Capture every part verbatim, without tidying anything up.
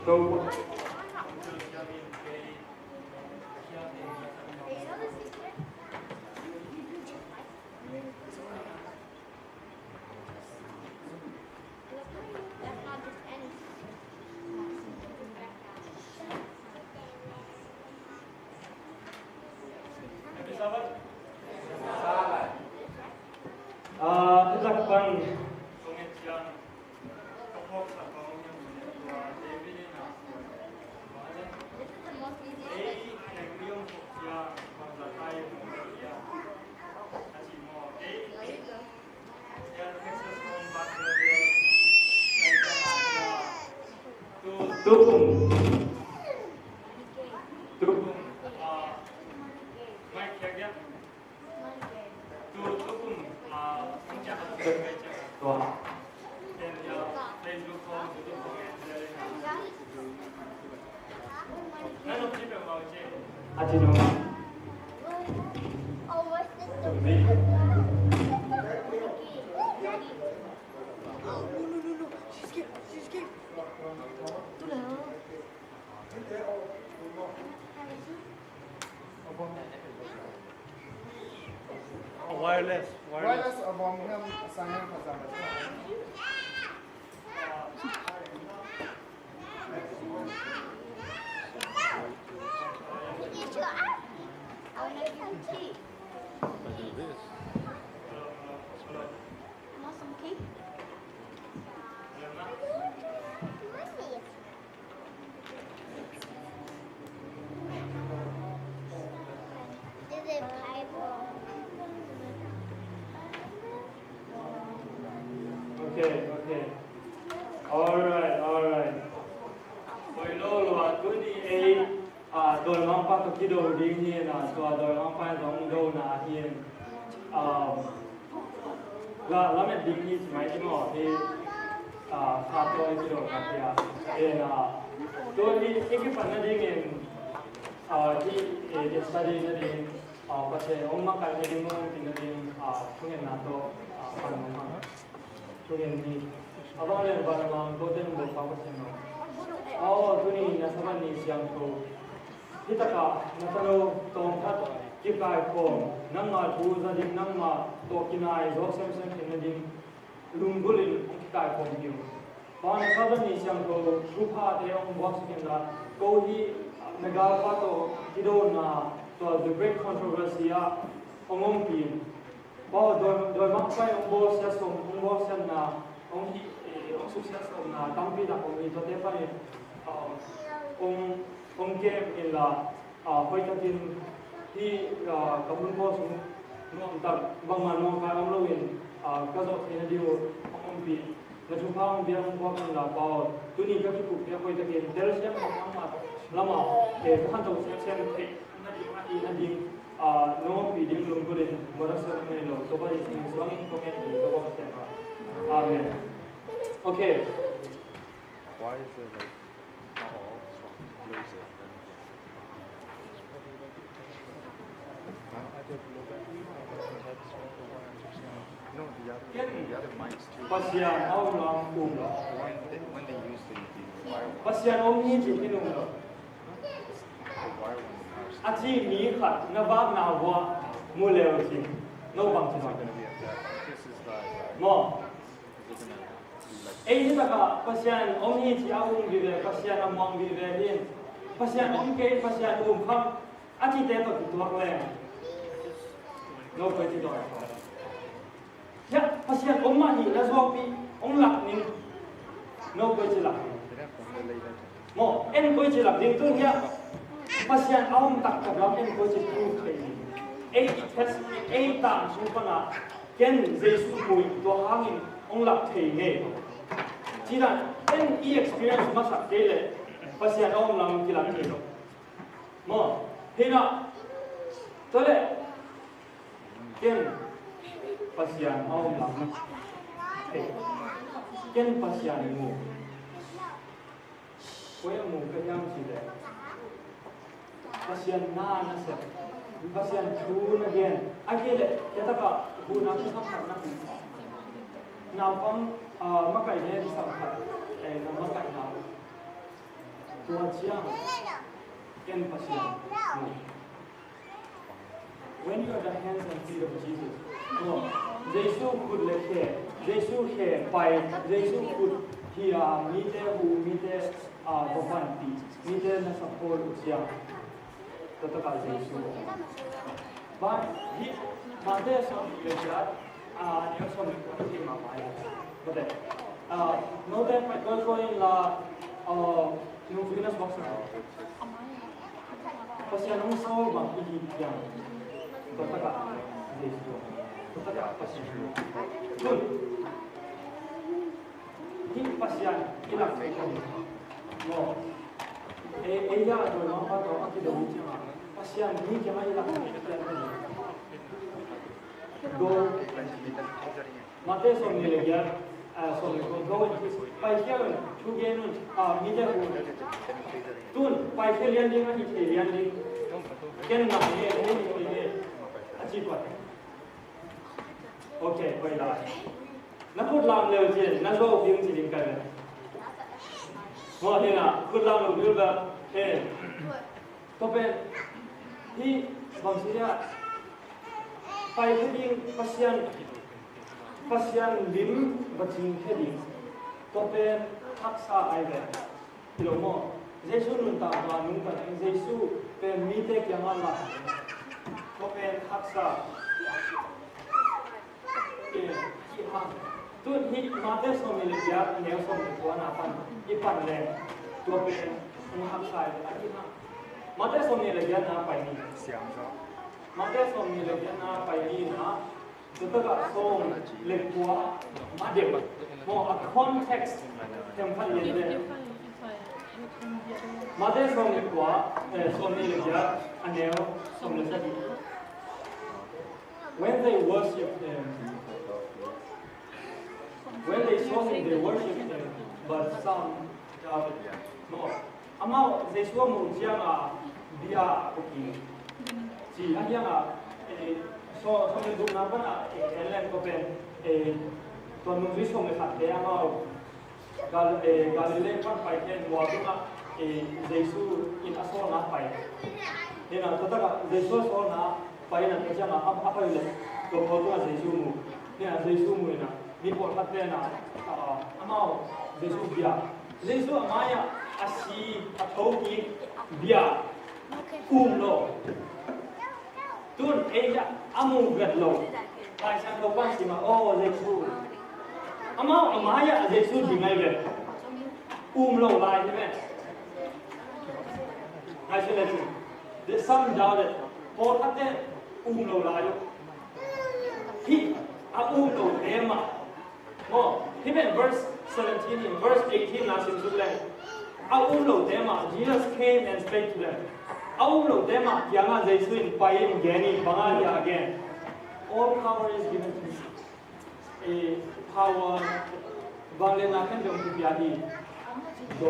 Ko. Ah, tu tak pan. Tukum. Tukum. Tua. A ci nung. Wireless, wireless. Wireless a bawm hiam, a sang hiam, a sang hiam. Okay, okay. All right, all right. Hoih lo lua, tuni ei, ah, dawimangpa tawh kido ding hi na, tua dawimangpa in zong dona hi in, ah, la, lamet ding hi ci mai ding aw hi, ah, kha tawh ei kido na hi a. Eh, na, tuni i kipan nadingin, ah, i, eh, i study nading, ah, Pasian hong makaih nading, hong ompih nading, ah, thungetna tawh, ah, pan hong hang. Thungen ni. A bang leng vanlam a om kote nong bawlpa Pasian aw. Aw, tuni na Sabbath ni siangtho. Hi takah na tano tawm khat kikaikhawm, nangma thu za ding, nangma tawh kinai zawk semsem khin nading lunggulh in hong kikaikhawm hi uh. Pa, na Sabbath ni siangtho thuphate hong buaksak inla, ko hih na galpa tawh kidona, tua the great controversy ah hong ompih in. Baw, dawi, dawi makpai hong bawlsiat sawm, hong bawlsiatna, hong hi, eh, hong suksiat sawmna tampi tak hong hi, tuate pan in, ah, hong, hong kem inla, ah, hoihtakin hih, ah, ka hun bawl sung nuamtak bangmah nuamkai om loin, ah, ka zawh theihna ding uh hong ompih. Na thupha hong pia hong buak inla Pa aw, tuni ka kikupte hoihtakin telsiam nangmah lamah, eh, ka khanto semsem theih nading, a hih nading, ah, nong ompih ding lunggulh in mawhna suan hong nei lo, Topa Jesu min suangin kong ngen hi, Topa Pasian aw. Amen. Okay. Why is there, like, not all strong? Where is it? Ken Pasian a om lam um lo. Pasian om hi ci-in um lo. A ci mi khat na vakna uah mu le uh cin, no bang ci dong? Maw? Ei hi takah Pasian om hi ci a um vive, Pasian a muang vive hi. Pasian om kei, Pasian um kham, a cite tawh kituak leng, no koi ci dong? Hiah Pasian om mah hi na zuakpih hong lak ning, no koi ci lak ning? Maw, en koi ci lak ding? Tu hiah Pasian a om taktak lam en koi ci tu thei ning? Ei i test, ei tang sung pana ken Jesu mui tua hangin hong lak thei ngei. Ci dan en i experience masak kei leh Pasian a om lam kilak thei lo. Maw, hi na, tua leh ken Pasian a om lam thei. Ken Pasian mu. Koi a mu ka hiam cih leh Pasian na na sep, Pasian thu na gen. A kei leh kei takah huhna kisam khat na, naupang, ah, makaih ne kisam khat, eh, na makaihna. Tua ciang ken Pasian mu. When you are the hands and feet of Jesus, no, Jesu khut le khe, Jesu khe pai, Jesu khut hi a, mite hu, mite a, va panpih, mite na support uh ciang, tua takah Jesu. But hih Matthai sawm le giat, a, a neu sawm le kua hi mahmah hi. But then, a, note pai kawikawi inla, a, nungzuinas baksa. Pasian hong sawl bang i hih ciang, tua takah Jesu, tua takah Pasian. Tun, hih Pasian i lak thei kha hi. Maw, ei, ei a dawimangpa tawh a kido hi ciangin Pasian mi kiangah i lak thei kha hi. Go. Matthai sawmnih le giat, a, sawmnih le kua, go and teach. Paikhia un, thu gen un, a, mite hu un. Tun, paikhia lian ding, a hi thei lian ding. Ken ngah nge, hei hi thei nge. A ci pah. Ok, hoih lai. Na khut lam leu cin, na zo ding ci ding ka hi ve. Maw hi na, khut lam lo bil ba. Eh. Tua pen, hih bang ci dia, pai khe ding Pasian, Pasian lim va cing khe ding. Tua pen haksa ai ve. Hi lo maw? Jesu nuntakna nungta ding, Jesu pen mite kiangah lak. Tua pen haksa. Eh, hih hang. Tun hih Matthai sawmnih le giat, a neu sawmnih le kua na pan i pan leng, tua pen hong haksa hi a, hih hang. Matthai sawmnih le giat na pai ni. Matthai sawmnih le giat na pai ni na, tua takah sawm le kua, Matthai. Maw, a context themkhat lian le. Matthai sawm le kua, eh, sawmnih le giat, a neu sawm le sagih. When they worshipped him, when they saw him, they worshipped him, but some doubted. Maw, amau Jesu a muh ciangin bia a kik ci a, hiangah, eh, sawm, sawm le gukna panah, eh, en leng tua pen, eh, tua nungzui sawm le khatte amau Gal-, eh, Galilee pan pai khe, mual tungah, eh, Jesu in a sawlna pai. Hi na, tua takah Jesu a sawlna pai na, tua ciangah a, a pai leh, tua mual tungah Jesu mu. Hi na, Jesu mu hi na, mi pawlkhat pen a, a, amau Jesu bia. Jesu a mai-ah a si, a thokik bia um lo. Tun ei a mu vet lo. Lai Siangtho pan sim a, aw, Jesu. Amau a mai-ah Jesu ding ai vet. Um lo lai hi ve. Lai Siangtho. The some doubted. Pawlkhatte um lo lai uh. Hih a um lote mah. Maw, hih pen verse seventeen in, verse eighteen na sim suk leng. A um lote mah, Jesus came and spake to them. A um lote mah kiangah Jesu in pai in gen in, bang a hia a gen. All power is given to me. Eh, power, vangliatna khempeuh hong kipia hi. Go.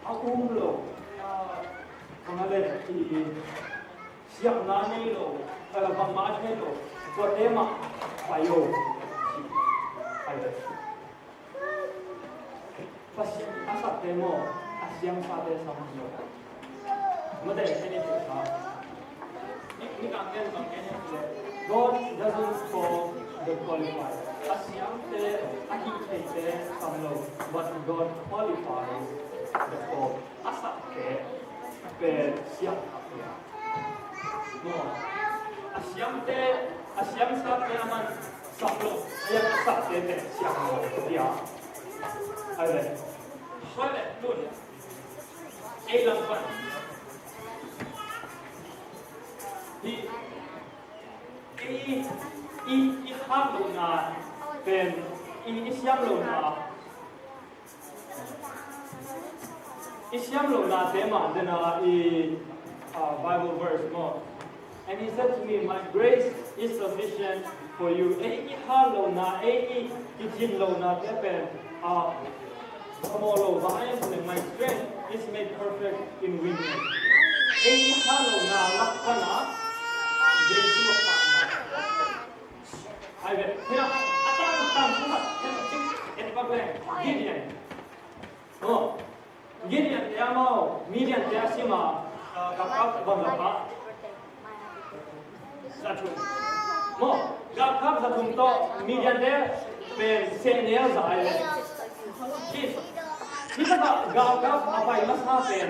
A um lo. Ah, bang a le, i, siamna nei lo, eh, bangmah a thei lo, tuate mah pai o. Pai ve. Pasian a sakte maw, a siamsate sam lo. Mate, hei ni tua. Ni, ni kang ken, kang ken, God doesn't call the qualified. A siamte, a hih theite sam lo, but God qualifies the called. A sakte pen siam. Maw, a siamte, a siamsate a man sam lo, a hiang a sakte pen siam lo, tia. Ai ve. Hoih le, tun. Ei lam pan. Hi, i, i, i khak lohna pen, i, i siam lohna. I siam lohnate mah dena i, ah, Bible verse maw. And he said to me, "My grace is sufficient for you." Ei i hat lohna, ei i kicin lohnate pen, ah, phamawh lo, bang hiam cih leh, "My strength is made perfect in weakness." Ei i hat lohna lak pan a Jesu a phatna. Ai ve, hia, a tangtang thu khat, hia, cik, et bak leng, Gideon. Aw, Gideon te amau Midian te a sim a, ah, galkap bang galkap? Za thum. Maw, galkap za thum tawh Midian te pen sehnel za ai le. Hih, hih takah galkap a pai masa pen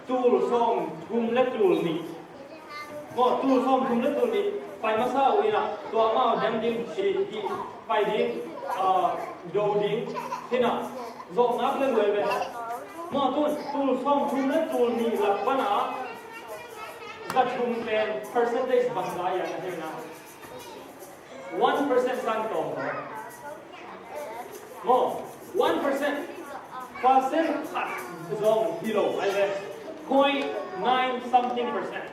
tul sawm thum le tul nih. Maw, tul sawm thum le tul nih pai masa uh inah, tua amau dem ding, i, i, pai ding, ah, do ding, hinah, zawh ngak le luai ve. Maw, tul, tul sawm thum le tul nih lak panah za thum pen percentage bangzah a hiam na hei na? One percent sang tawm lo. Maw, one percent. Percent khat zong hi lo ai ve. Point nine something percent.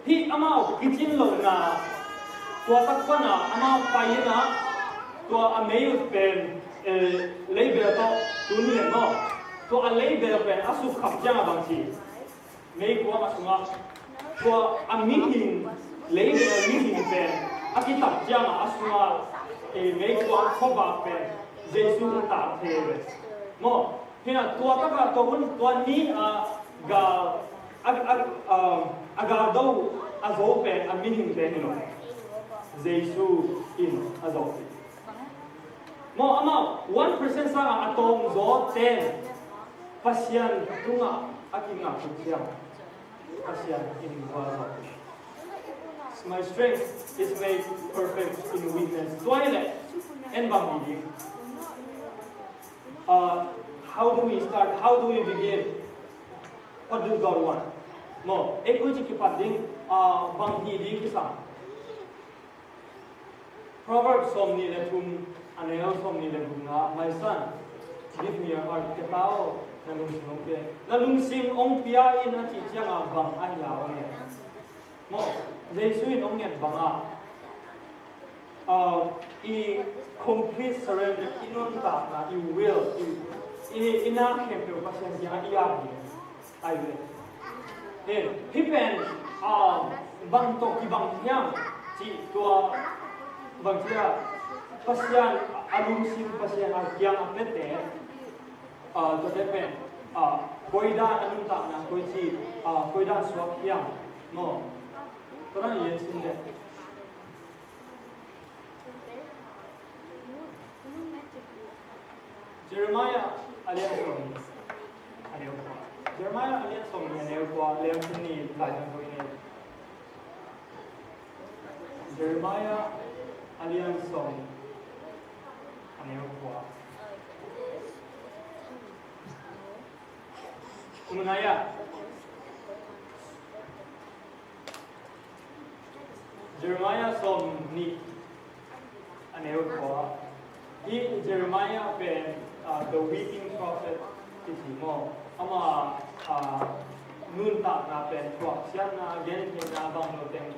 Hih amau kicin lohna, tua tak pana amau pai inah, tua a mei ut pen, eh, leibel tawh tun hi leng maw. Tua a leibel pen a sukkhap ciangah bang ci? Meikuang a sungah tua a mihing, leibel mihing pen a kitak ciangah a sungah, eh, meikuang khuavak pen Jesu a tak thei ve. Maw, hinah tua takah tua hun tua ni a gal, a, a, um, a galdo a zo pen a mihing pen hi lo. Jesu in a zo. Maw, amau one percent sangah a tawm zaw ten Pasian tungah a kingak tuk ciang Pasian in gualzawh. My strength is made perfect in weakness. Tua hi leh en bang hi ding? Uh, how do we start? How do we begin? What do God want? Maw, ei koi ci kipat ding, uh, bang hi ding kisam? Proverbs sawmnih le thum, a neu sawmnih le thumna, "My son, give me your heart." Ka ta aw, na lungsim hong pia in. Na lungsim hong pia in a cih ciangah bang a hia hong nget? Maw, Jesu in hong nget bangah, ah, i complete surrender, i nuntakna, i will, i, i, i na khempeuh Pasian kiangah i ap ding. Ai ve. Hih pen, ah, bang tawh kibang hiam cih tua bang ci a, Pasian a lungsim, Pasian a kiang a piate, ah, tuate pen, ah, koi dan a nuntakna koi ci, ah, koi dan suak hiam maw? Tua dan i en sin deh. Jeremiah a lian sawm nih a neu kua. Jeremiah a lian sawm nih a neu kua, a lian sawm nih lai na koi ni. Jeremiah a lian sawm nih a neu kua. Jeremiah sawm nih a neu kua. Hih Jeremiah pen, ah, the weeping prophet kici maw. Ama, ah, nuntakna pen thuaksiatna, gentheihna bang lo teng,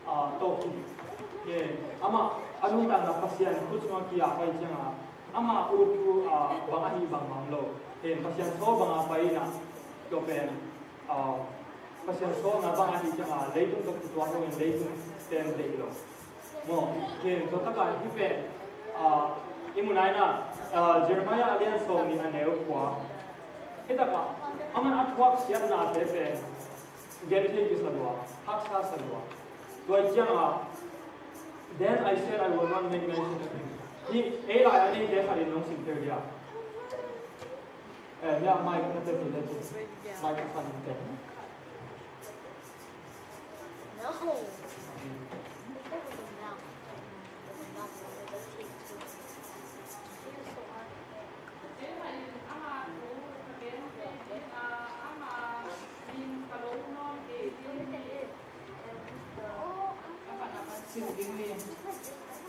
ah, tawh hi. Ama a nuntakna Pasian khut sungah ki-ap ahih ciangin ama ut thu, ah, bang ahi bang mang lo. Pasian sawl banga pai inah tua pen, ah, Pasian sawlna bang ahih ciangin leitung tawh kituak loin leitung pen deih lo. Maw, tua takah hih pen, ah, i muh nai na, ah, Jeremiah a lian sawm nih a neu kua. Hih takah amah a thuaksiatnate pen genthei kisa lua, haksa sa lua. Tua ciangin, "Then I said I will not make mention of him." Hih ei lai a neite khat in hong simtel dia. Eh, ya, mic na tep ni le tep. Mic na tep.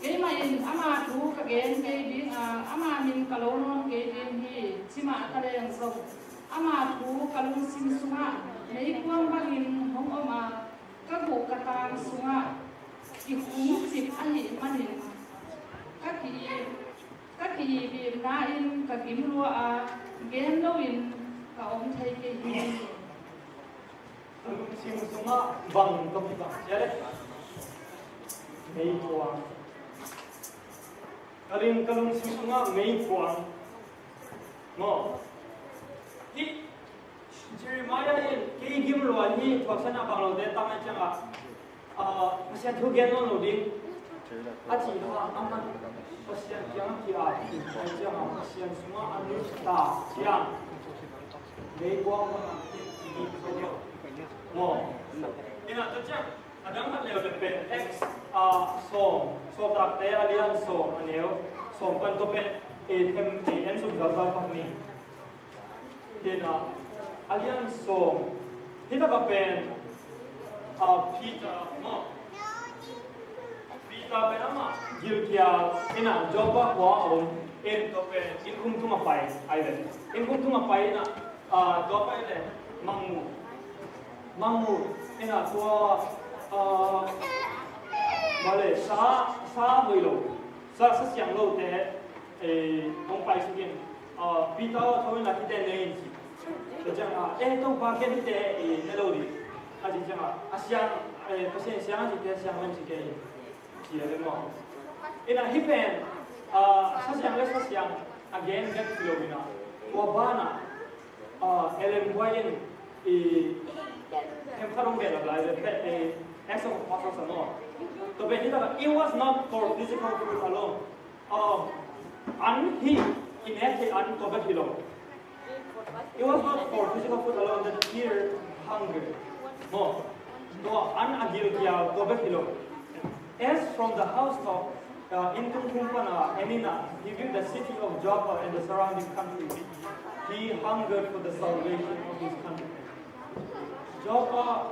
Keimah in ama thu ka gen kei ding a, ama min ka lo nawn kei ding hi, ci mah ka leng zong, ama thu ka lungsim sungah meikuang bangin hong om a, ka guh ka tang sungah kikhum cip ahih manin ka ki-ip, ka ki-ip ipna in ka gim lua a, gen loin ka om thei kei hi. Ka lungsim sungah bang ka mu bang cia le, meikuang. Ka ling, ka lungsim sungah meikuang. Maw, hih Jeremiah in kei gim lua hi, thuaksan a bang lote tang a ciangah, ah, Pasian thu gen nawn lo ding a ci kha, aman Pasian kiang a ki-ap a ciangah Pasian sungah a nungta ciang meikuang bangah ki-ap. Maw, ina tua ciang a dang khat leuleu pen Acts, ah, sawm, Sawltakte a lian sawm a neu sawm pan tua pen, eh, them, eh, en suk zalzal pak ni. Ina a lian sawm, hi takah pen, ah, Peter, maw, Peter pen amah gilkial ina Joppa khua a om, in tua pen innkhum tungah pai ai ve. Innkhum tungah pai ina, ah, tua pai le mangmuh mangmuh ina tua, ah, bale sa, sa hoih lo, sa, sa siang lote, eh, hong paisuk in, ah, Peter aw, tho ina hihte ne in ci. Tua ciangah, eh, Topa, ken hihte, eh, ne lo ding a ci ciangah, a siang, eh, Pasian siang a cite siang lam ci kei in ci a ve maw. Ina hih pen, ah, sa siang le sa siang a gen bek hi lo ina, tua banah, ah, Ellen White in i hem khat hong gen lai le pen, eh, Acts of Apostles a maw. Tua pen hi takah, it was not for physical food alone. Ah, an hi, i nek theih an tua bek hi lo. It was not for physical food alone that Peter hungered. Maw, tua an a gilkial tua bek hi lo. As from the housetop, uh, innkhum tung pana en ina, he viewed the city of Joppa and the surrounding country. He hungered for the salvation of his countrymen. Joppa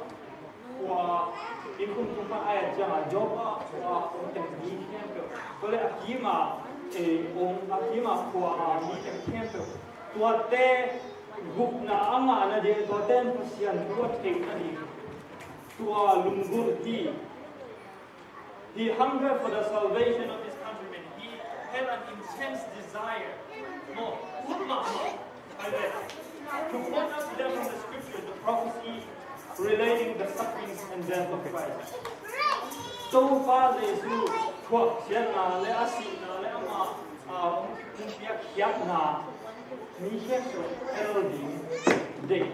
khua, innkhum tung pan a et ciangah Joppa khua om teng mi khempeuh, tua le a kima, eh, om, a kima khua a mi teng khempeuh, tuate gupna a ngah nading, tuate in Pasian thu a theih nading, tua lunggulh hi. He hungered for the salvation of his countrymen. He had an intense desire. Maw, ut mahmah. To point out to them from the scriptures the prophecy relating the sufferings and death of Christ. Topa Jesu thuak siatna le a sihna le amah, ah, hong piakkhiatna mi khempeuh hel ding deih.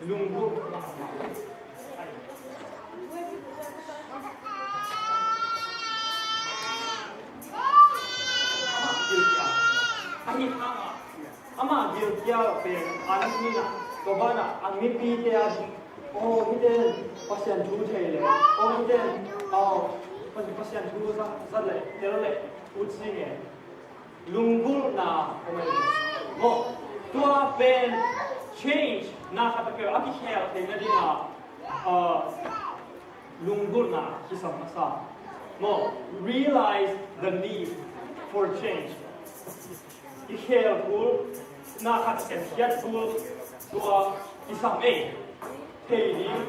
Lunggulh mahmah. Amah gilkial. Ahi hangah amah gilkial pen an hi na, tua banah a mipite a, oh, hite Pasian thu thei le, oh, hite, oh, Pasian thu zat, zat le, tel le, ut sing e. Lunggulhna om e. Maw, tua pen change na khat a peuh a kikhel theih nading a, ah, lunggulhna kisam masa. Maw, realize the need for change. Kikhel kul, na khat a khiat kul, tua kisam e. Thei ding,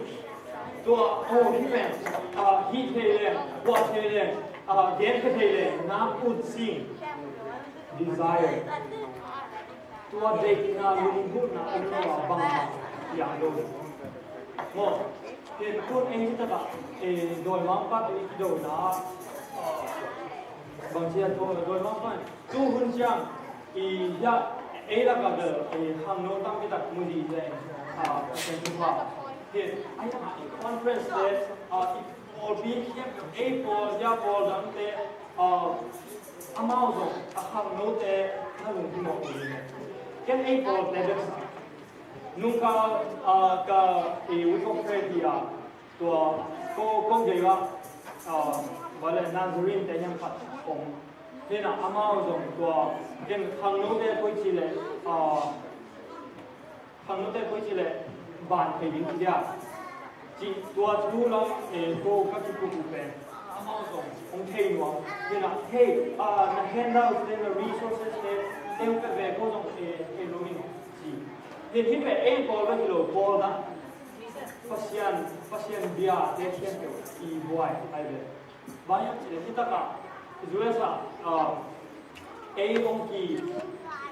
tua, oh, hih pen, ah, hih thei leng, tua thei leng, ah, gen ka thei leng, na ut sing, desire. Tua deihna lunggulhna om lo a bangmah piang lo. Maw, pen tun ei hi takah, eh, dawimangpa tawh i kidona, ah, bangci a tawh dawimangpa in, tu hun ciang, i, ya, ei lakah bel, i, khangno tampi tak mu dih leng, ah, Pasian thupha. Hi, a, i conference te, ah, i pawlpi khempeuh, ei pawl, ya pawl dangte, ah, amau zong a khangnote na lungkim mawk uh hi. Ken ei pawlte bek sa. Nungkal, ah, ka, i, week of prayer hi a, tua, ko, kong gei ah, ah, bale Nazarene te hiam khat om. Hi na amau zong tua, ken khangnote koi ci le, ah, khangnote koi ci le, ban thei ding ci dia. Ci tua thu lam, eh, ko ka kikup uh pen. Amau zong, hong thei nuam. Hi na, hey, ah, na handout te, na resources te, teu ka ve ko zong, eh, thei lo ning ci. Hi, hi pen ei pawl ka hi lo, pawl na. Pasian, Pasian bia te khian peuh, i buai, ai ve. Bang hiam cih leh hi takah U S ah, ah, ei hong ki,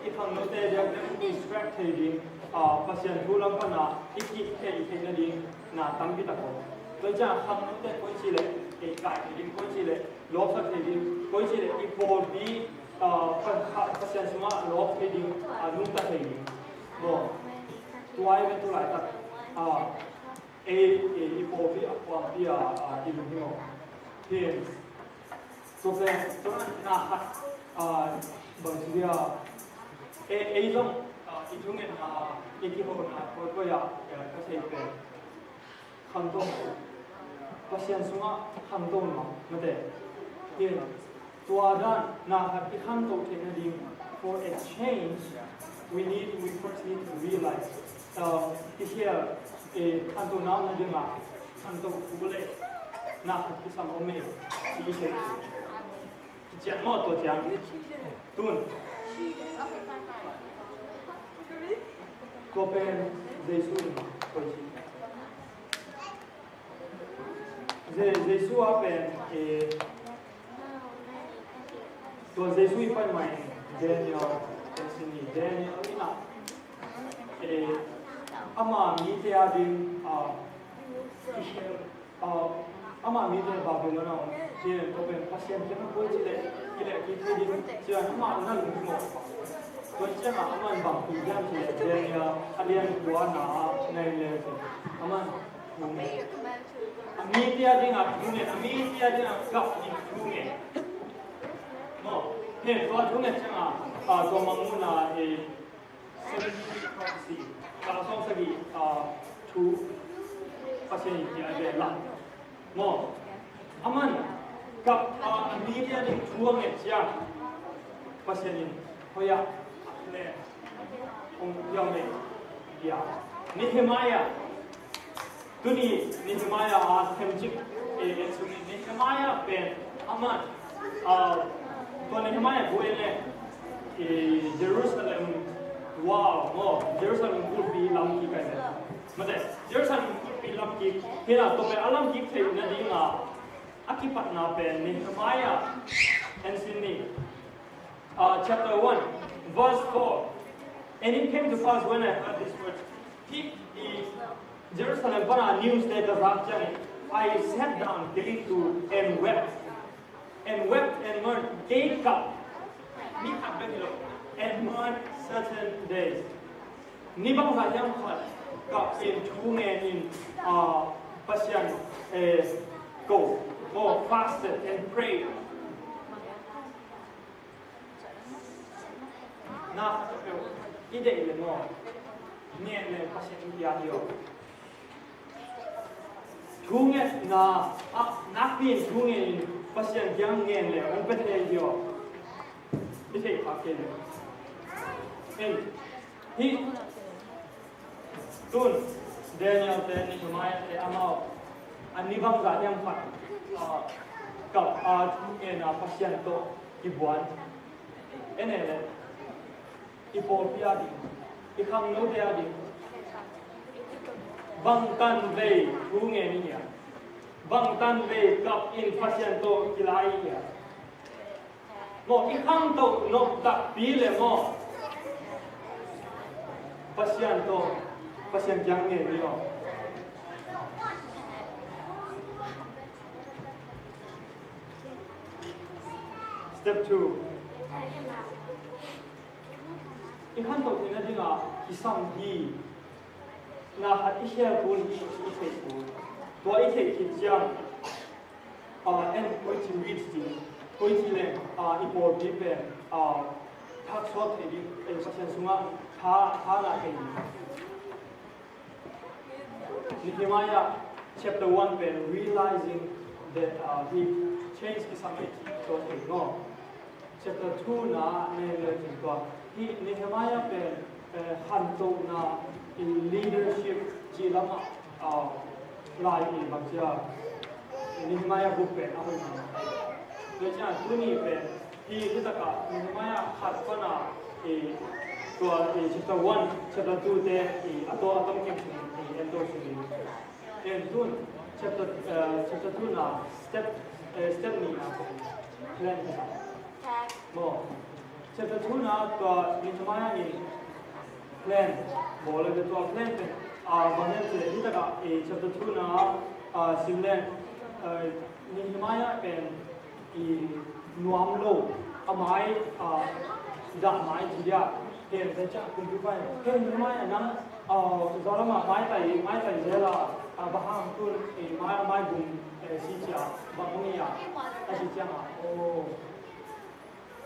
i khangnote diak ding i distract thei ding, ah, Pasian thu lam pana i kih theih theih nading na tampi tak om. Tua ciang khangnote koi ci leh, ei kai thei ding koi ci leh, lawpsak thei ding koi ci leh, i pawlpi ah, Pa-, Pa-, Pasian sungah lawp thei ding, ah, nungta thei ding. Maw, tua hi ve tu laitak, ah, ei, ei, i pawlpi a, pawlpi a, ah, i lungsim aw. Hi, tua pen, tua na khat, ah, bang ci dia, ei, ei zong, ah, i thungetna, i kihona, koi koi ah, eh, ka thei pen. Khanto, Pasian sungah khanto nuam, mate. Hi, tua dan, na khat i khanto theihna ding, for a change, we need, we first need to realize, uh, i hial, eh, khanto nau na ding a, khanto thu le, na khat kisam om e, ci i thei. Ciang maw tua ciang. Tun. Tua pen Jesu in koici. Je-, Jesu a pen, eh, tua Jesu i pai mai Daniel, Daniel in a, eh, ama mite a ding, ah, Ah, ama mite Babylon ah om, ci tua pen Pasian kiang ah koi ci leh, kileh kik thei ding, ci a ama na lungsim aw. Tua ciangin ama in bang ci hiam cih leh, Daniel a lian kuana ah na en leh ci. Ama in thu ngen. A mite a dingin thu ngen, a mite a dingin gam in thu ngen. Maw, hi tua thu ngen ciangin, ah, tua Mangmuhna, eh, Seventy prophecy, kal sawm sagih, ah, thu Pasian in pia a bel lam. Maw, aman, kap, ah, a mite a ding thu a nget ciang, Pasian in hoih a, a plan hong pia mah hi a. Nehemiah, tuni Nehemiah a themcik, eh, en suk in. Nehemiah pen aman, ah, tua Nehemiah bu en leh, eh, Jerusalem wall, maw, Jerusalem kulhpi lamkik a hi leh. Mate, Jerusalem kulhpi lamkik, hi a, tua pen a lamkik theihna dingin a kipatna pen Nehemiah en sin ni. Uh, chapter one, verse four. And it came to pass when I heard these words, hih, i, Jerusalem pana news te ka zak ciangin, I sat down, kei in tu, and wept. And wept and mourned, kei kap, mi kap bek hi lo, and mourned certain days. Ni bangzah hiam khat, kap in thu ngen in, uh, Pasian, eh, ko, ko, fasted and prayed. Na khat peuh i deih leh maw, ngen leh Pasian in pia hi aw. Thu ngetna ah nakpi in thu ngen in Pasian kiang ngen leh hong pia thei hi aw. I theih phak kei leh. En, hih Tun, Daniel te, Nehemiah te, amau a ni bangzah hiam khat, ah, kap a thu ngen a Pasian tawh kibuan. En e leh, i pawlpi a ding, i khangnote a ding, bangtan vei thu ngen i hiam? Bangtan vei kap in Pasian tawh kilai i hiam? Maw, i khangto nop takpi leh maw, Pasian tawh, Pasian kiang ngen ni aw. Step two. I khangto theihna dingin kisam hi. Na khat i hial kul hi, i theih kul. Tua i theih khit ciang, ah, en koici reach ding, koici leng, ah, i pawlpi pen, ah, thak suak thei ding, en Pasian sungah tha, tha ngah thei ding. Nehemiah chapter one pen realizing that, ah, he changed kisam hi tua thei maw. Chapter two na, Nehemiah tua. Hih Nehemiah pen, eh, khantohna in leadership cih lamah, ah, lai in bang cia. Nehemiah book pen a hoih mahmah. Tua ciang tuni pen, hih, hih takah Nehemiah khat pana, eh, tua, eh, chapter one, chapter two te, eh, a to, a tom kim sung, eh, en to sung in. En tun, chapter, eh, chapter two na step, eh, step ni na plan. Maw, chapter two na tua Nehemiah in plan. Bawl le tua plan pen, ah, bang hiam cih leh hih takah, eh, chapter two na, ah, sim leng, eh, Nehemiah pen i nuam lo, A mai, ah, dah mai ci dia. Hen, tua ciang kumpipa in, "Hen, Nehemiah, nang, ah, zalama maitai, maitai zel a, ah, bang hang tun, eh, mai, mai bung, eh, si cia, bang hong hi a?" A ci ciang a, "Oh."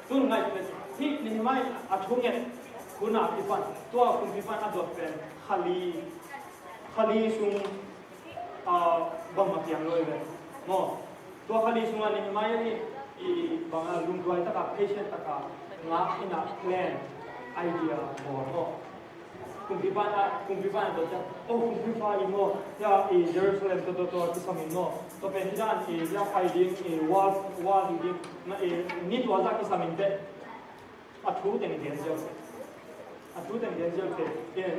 Tun ngaih, hih Nehemiah a thunget hun a kipan, tua kumpipa in a dot pen kha li, kha li sung, ah, bangmah piang lo hi ve. Maw, tua kha li sungah Nehemiah in i bang a lungduai taka, patient taka, ngak in a plan, idea bawl maw. Kumpipa in a, kumpipa in a dot ciang, "Oh, kumpipa in maw, hia i Jerusalem tawh, tawh, tawh kisam in maw. Tua pen hih dan i hia pai ding, i wall, wall hi ding, na i ni tua zah kisam in teh." A thu teng gen ziau. A thu teng gen ziau te.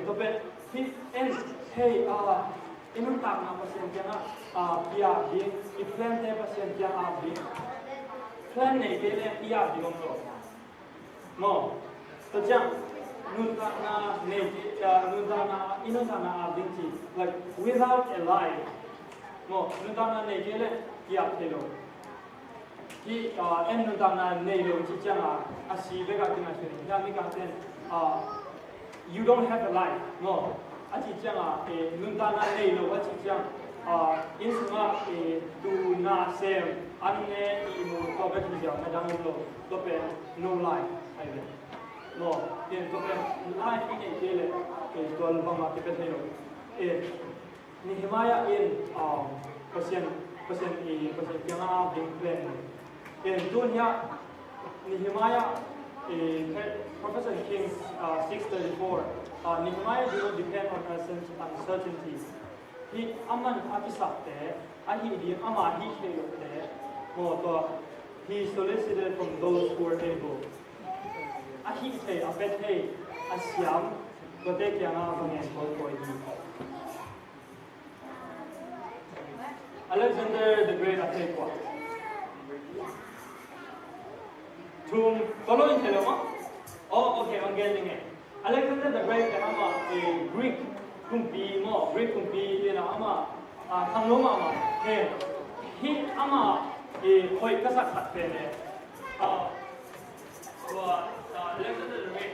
Tua pen hih en thei a, i nuntakna Pasian kiangah a, i ap ding, i plante Pasian kiangah ap ding. Plan nei kei leh i ap ding om lo. Maw, tua ciang nuntakna nei kei, a, nuntakna, i nuntakna ap ding ci, like, without a life. Maw, nuntakna nei kei leh i ap thei lo. Hih, ah, en nuntakna nei lo ci ciang a, a si bek a kingaihsun hi. Hih a mikangte in, ah, "You don't have a life," maw. A ci ciang a, eh, nuntakna nei lo a ci ciang, ah, inn sungah, eh, tu na sem, an ne i mu tua bek hi ziau, na dang om lo, tua pen no life ahi ve. Maw, tua pen life i neih kei leh, eh, tua bangmah kipia thei lo. Eh, Nehemiah in, um, Pasian, Pasian i, Pasian kiangah a ding plan. In tun hiah Nehemiah, eh, Professor King, uh, six thirty-four, uh, "Nehemiah did not depend on uncertainty." Hih aman a kisapte, a hih ding ama hih thei lote, maw tua, "He solicited from those who were able." A hih thei, a pia thei, a siam, tuate kiangah va ngen kawikawi hi. Alexander the Great a thei kua? Thum, tua lo in thei lo maw? Oh, okay, hong gen ding e. Alexander the Great pen amah, eh, Greek kumpi maw, Greek kumpi ina amah, ah, khangno mahmah. He, hih amah, eh, hoih ka sak khat pen e. Ah, Tua, ah, Alexander the Great,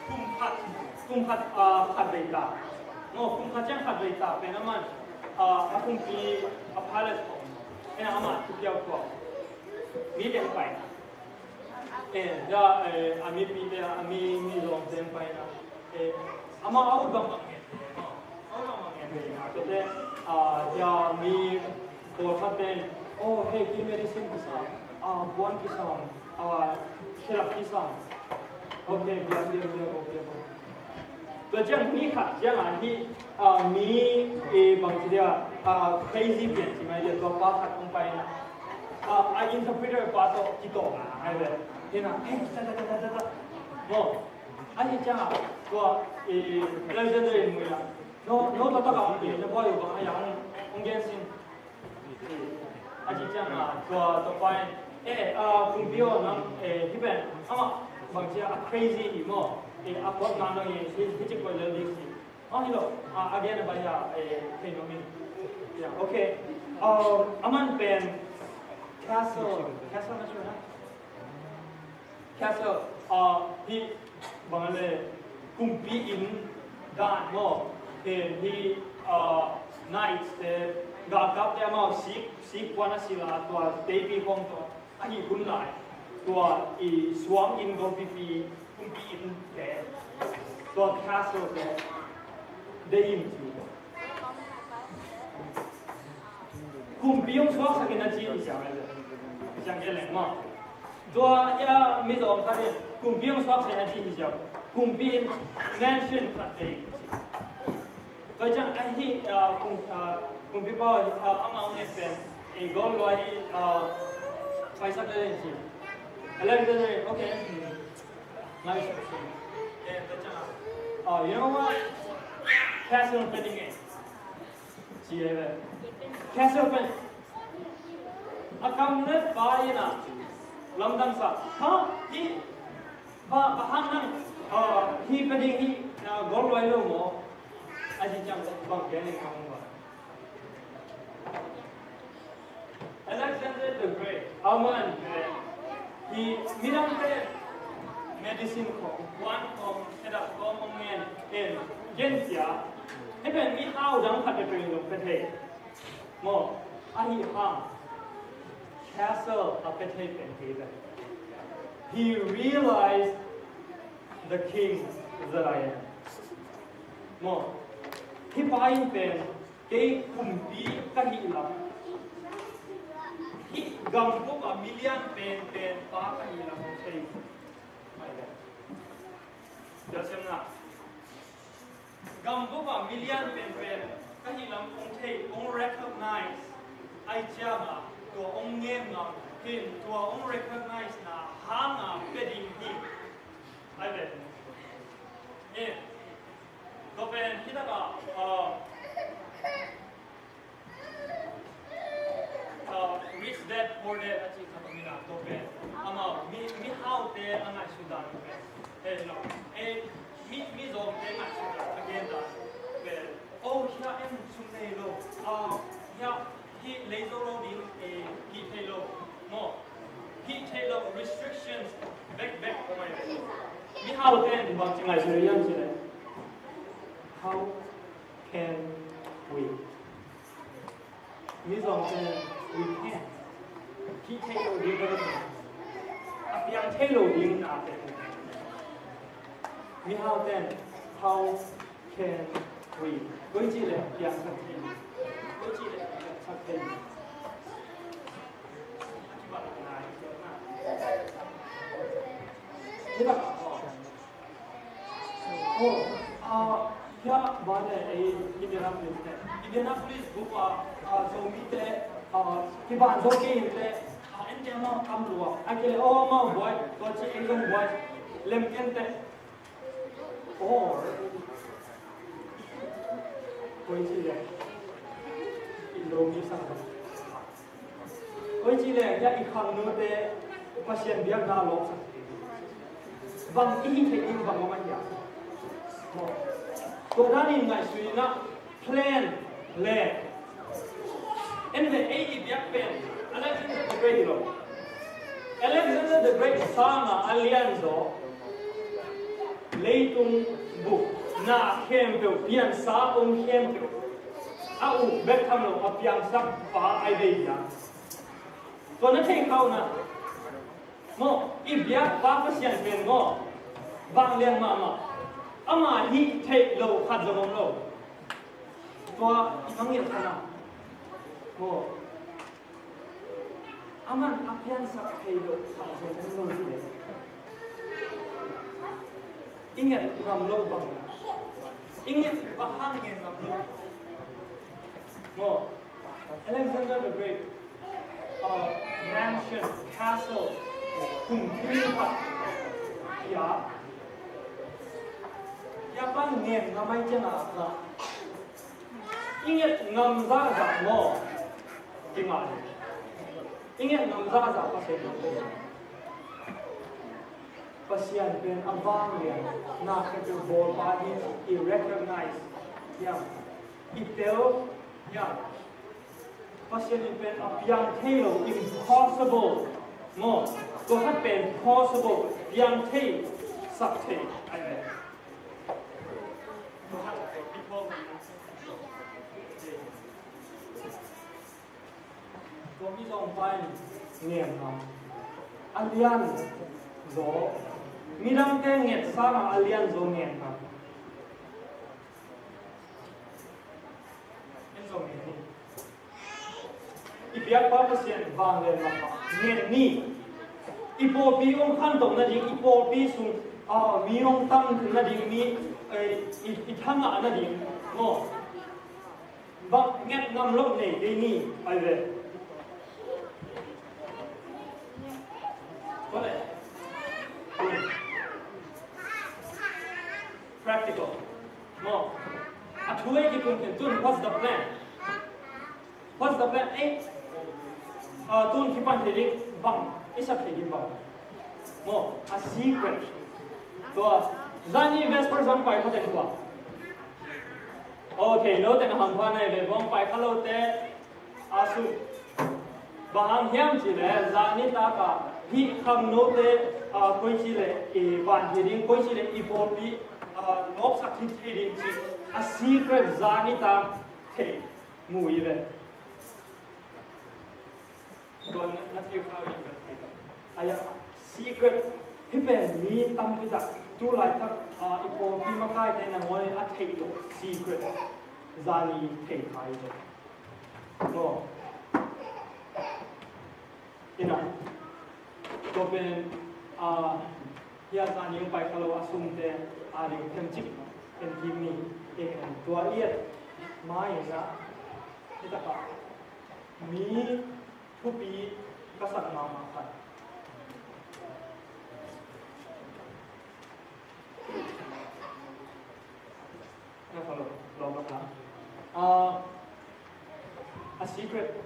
kum khat, kum khat, ah, khat vei ta. No, kum khat ciang khat vei ta pen aman, ah, a kumpi, a palace khawng, ina amah thupiau khawng, mi teng pai. Eh, ya, eh, a mipi te, a mi, mi zawng teng pai na. Eh, amah a ut bangbang ngen. A ut bangbang ngen. Tua te, ah, ya mi pawlkhat pen, oh, hei, kei medicine kisam, ah, puan kisam, ah, khelap kisam. Okay, biak, biak, biak, okay, okay. Tua ciang mi khat ciang ah hih, ah, mi, eh, bang ci dia, ah, crazy pian ci mai dia, tua pa khat hong pai na. Ah, a interpreter pa tawh kitawng a, ai ve. Hina, hei, ta, ta, ta. No. Ahi ciang ah, tua, eh, Alexander in mui la. No, no, ta, ta, ka, eh, na boy, bang, ai, hong, hong gen sin. A ci ciang a, tua, tua pa in, eh, ah, kumpi aw nang, eh, hih pen, amah, bang ci a crazy hi maw, eh, a kuat nang nang hi, hi, hi ci koi lel ding hi. Oh, hi lo, ah, again, a bai ya, eh, thei nuam in. Yeah, okay. Ah, aman pen, castle, castle na sure na? Castle, ah, hih, bang a le, kumpi inn dan maw, pen hih, ah, knights te, galkapte amau sik, sik puan a sil a, tua teipi khawng tua, ahi hun lai, tua i suang inn gawpipi, kumpi inn te, tua castle te, dei in ci. Kumpi hong suaksak in a ci hi siang a, siang ke leng maw. Tua ia mi zawng khat in kumpi hong suaksak in a ci hi siang. Kumpi in mansion khat vei. Tua ciang ahi, ah, kum, ah, kumpipa, ah, amah hong ngen pen, eh, gold luai, ah, paisak le in ci. Alexander, okay. Ngai, eh, tua ciang, ah, you know what? Castle pen ing e. Ci e ve. Castle pen. A kam le pa ina lamdang sa. Ha? Hi. Ba, ba hang nang. Ah, hi pa ding hi. Ah, gold luai lo maw. A ci ciang bang gen ing hang ba. Alexander the Great. Aman. Hi midangte medicine khawng, kuan khawng, setup khawng hong ngen in, gen cia. Hih pen mihau dang khat peuhpeuh in zong pia thei. Maw, ahi hang Cassel a pia thei pen hi ve. He realized the king that I am. Maw, hih pa in pen kei kumpi ka hih lam, hih gambup a milian penpen pa ka hih lam hong thei. Tua siam na, gambup a milian penpen ka hih lam hong thei, hong recognize. Ai ciang a tua hong ngen ngam hin, tua hong recognize na hang a pia ding hi. Ai ve. Eh, tua pen hi tak a, uh, uh, Rich Dad Poor Dad a cih khat om in a, tua pen amau mi, mihaute a ngaihsut dan pen, eh, no, eh, mi, mizawngte ngaihsut dan a gen dan pen, oh, hia en sum nei lo, ah, hia hih lei zo lo ding, eh, hih theih lo, maw, hih theih lo, restrictions bek bek om ai. Mihaute in bang ci ngaihsut hiam cih leh, how can we? Mizawngte in, we can't. Hih theih lo ding ka, a piang thei lo ding na te. Mihaute in, how can we? Koi ci leh piang thei, koi ci leh piang thei. Hi tak a, oh, ah, hia ban le ei Indianapolis te, Indianapolis bup a, ah, Zomite, ah, kiban zo kei in te, ah, en te amau kam lua. A kei leh, oh, amau buai, tua ci ei zong buai. Lem ken te. Or, koi ci leh, i lo mi sang. Koi ci leh, hia i khangnote Pasian biakna lawpsak. Bang i hih theih ding bang om a hia? Tua dan in ngaihsut in a, plan, plan. En ve, ei i biak pen Alexander the Great hi lo. Alexander the Great sangin a lianzaw, leitung bup na khempeuh piansa om khempeuh a uk bek tham lo a piangsak pa ai ve hia? Tua na theih kha uh na. Maw, i biakpa Pasian pen maw, vanglian mahmah. Ama hih theih lo khat zong om lo. Tua i mangngilh kha na. Maw, aman a piansak thei lo khat zong om lo hi leh, i nget ngam lo bang, i nget bang hang ngen ngam lo. Maw, Alexander the Great, uh, mansion, castle, kumpi khat, hia, hia pan ngen ngam ai ciang a, i nget ngam zahzah maw, i ngah ding. I nget ngam zahzah Pasian ngam ding. Pasian pen a vanglian, na khempeuh bawlpa hi, i recognize hiam? I tel hiam? Pasian in pen a piang thei lo, impossible maw, tua khat pen possible, piang thei, sak thei ai ve. Tua khat pen possible. Tua mizawngpa in ngen ngam. A lianzaw, midangte nget sangin a lianzaw ngen ngam. En zong ngen ni. I biakpa Pasian vanglian mah ngen ni. I pawlpi hong khantoh nading, i pawlpi sung, ah, mi hong tam nading, mi, eh, i, i thangah nading maw. Bang nget ngam loh nei kei ni, ai ve. Practical. Maw. A thu ei kikum khin tun, what's the plan? What's the plan? Eh, ah, tun kipan thei ding bang, i sak thei ding bang. Maw, a secret. Tua, zani Vesper zong pai kha teng tua. Okay, no teng hampha nai ve, bang pai kha lo te, a su. Bang hang hiam cih leh, zani tak a, Hih khangnote, ah, koici le i vanhia ding, koici le i pawlpi, ah, nopsak hi thei ding cih a secret zani tang thei mu i ve. Tua na, na thei kha i ve. Ai a secret hi pen mi tampi tak tu laitak, ah, i pawlpi makaite nangawn a theih loh secret zani thei kha i ve. Maw? Ina, tua pen, ah, hia zani hong pai kha lo a sumte, ah, ding themcik en kim ni, en tua i et ma ina, hi takah mi thupi ka sak mahmah khat. Na follow, lawm ka. Ah, a secret,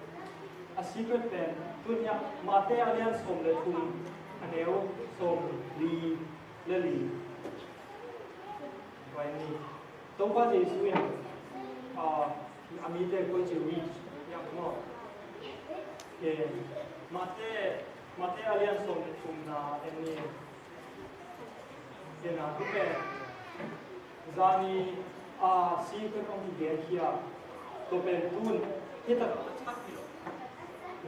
a secret pen, tun hiah Mate a lian sawm le thum, a neu sawm li le li. Vai ni. Topa Jesu in, ah, a mite koici reach, hiam maw? Ke, Mate, Mate a lian sawm le thumna, en ni. Kena, tua pen zani a secret hong kigen khia. Tua pen tun hi tak a thak hi lo.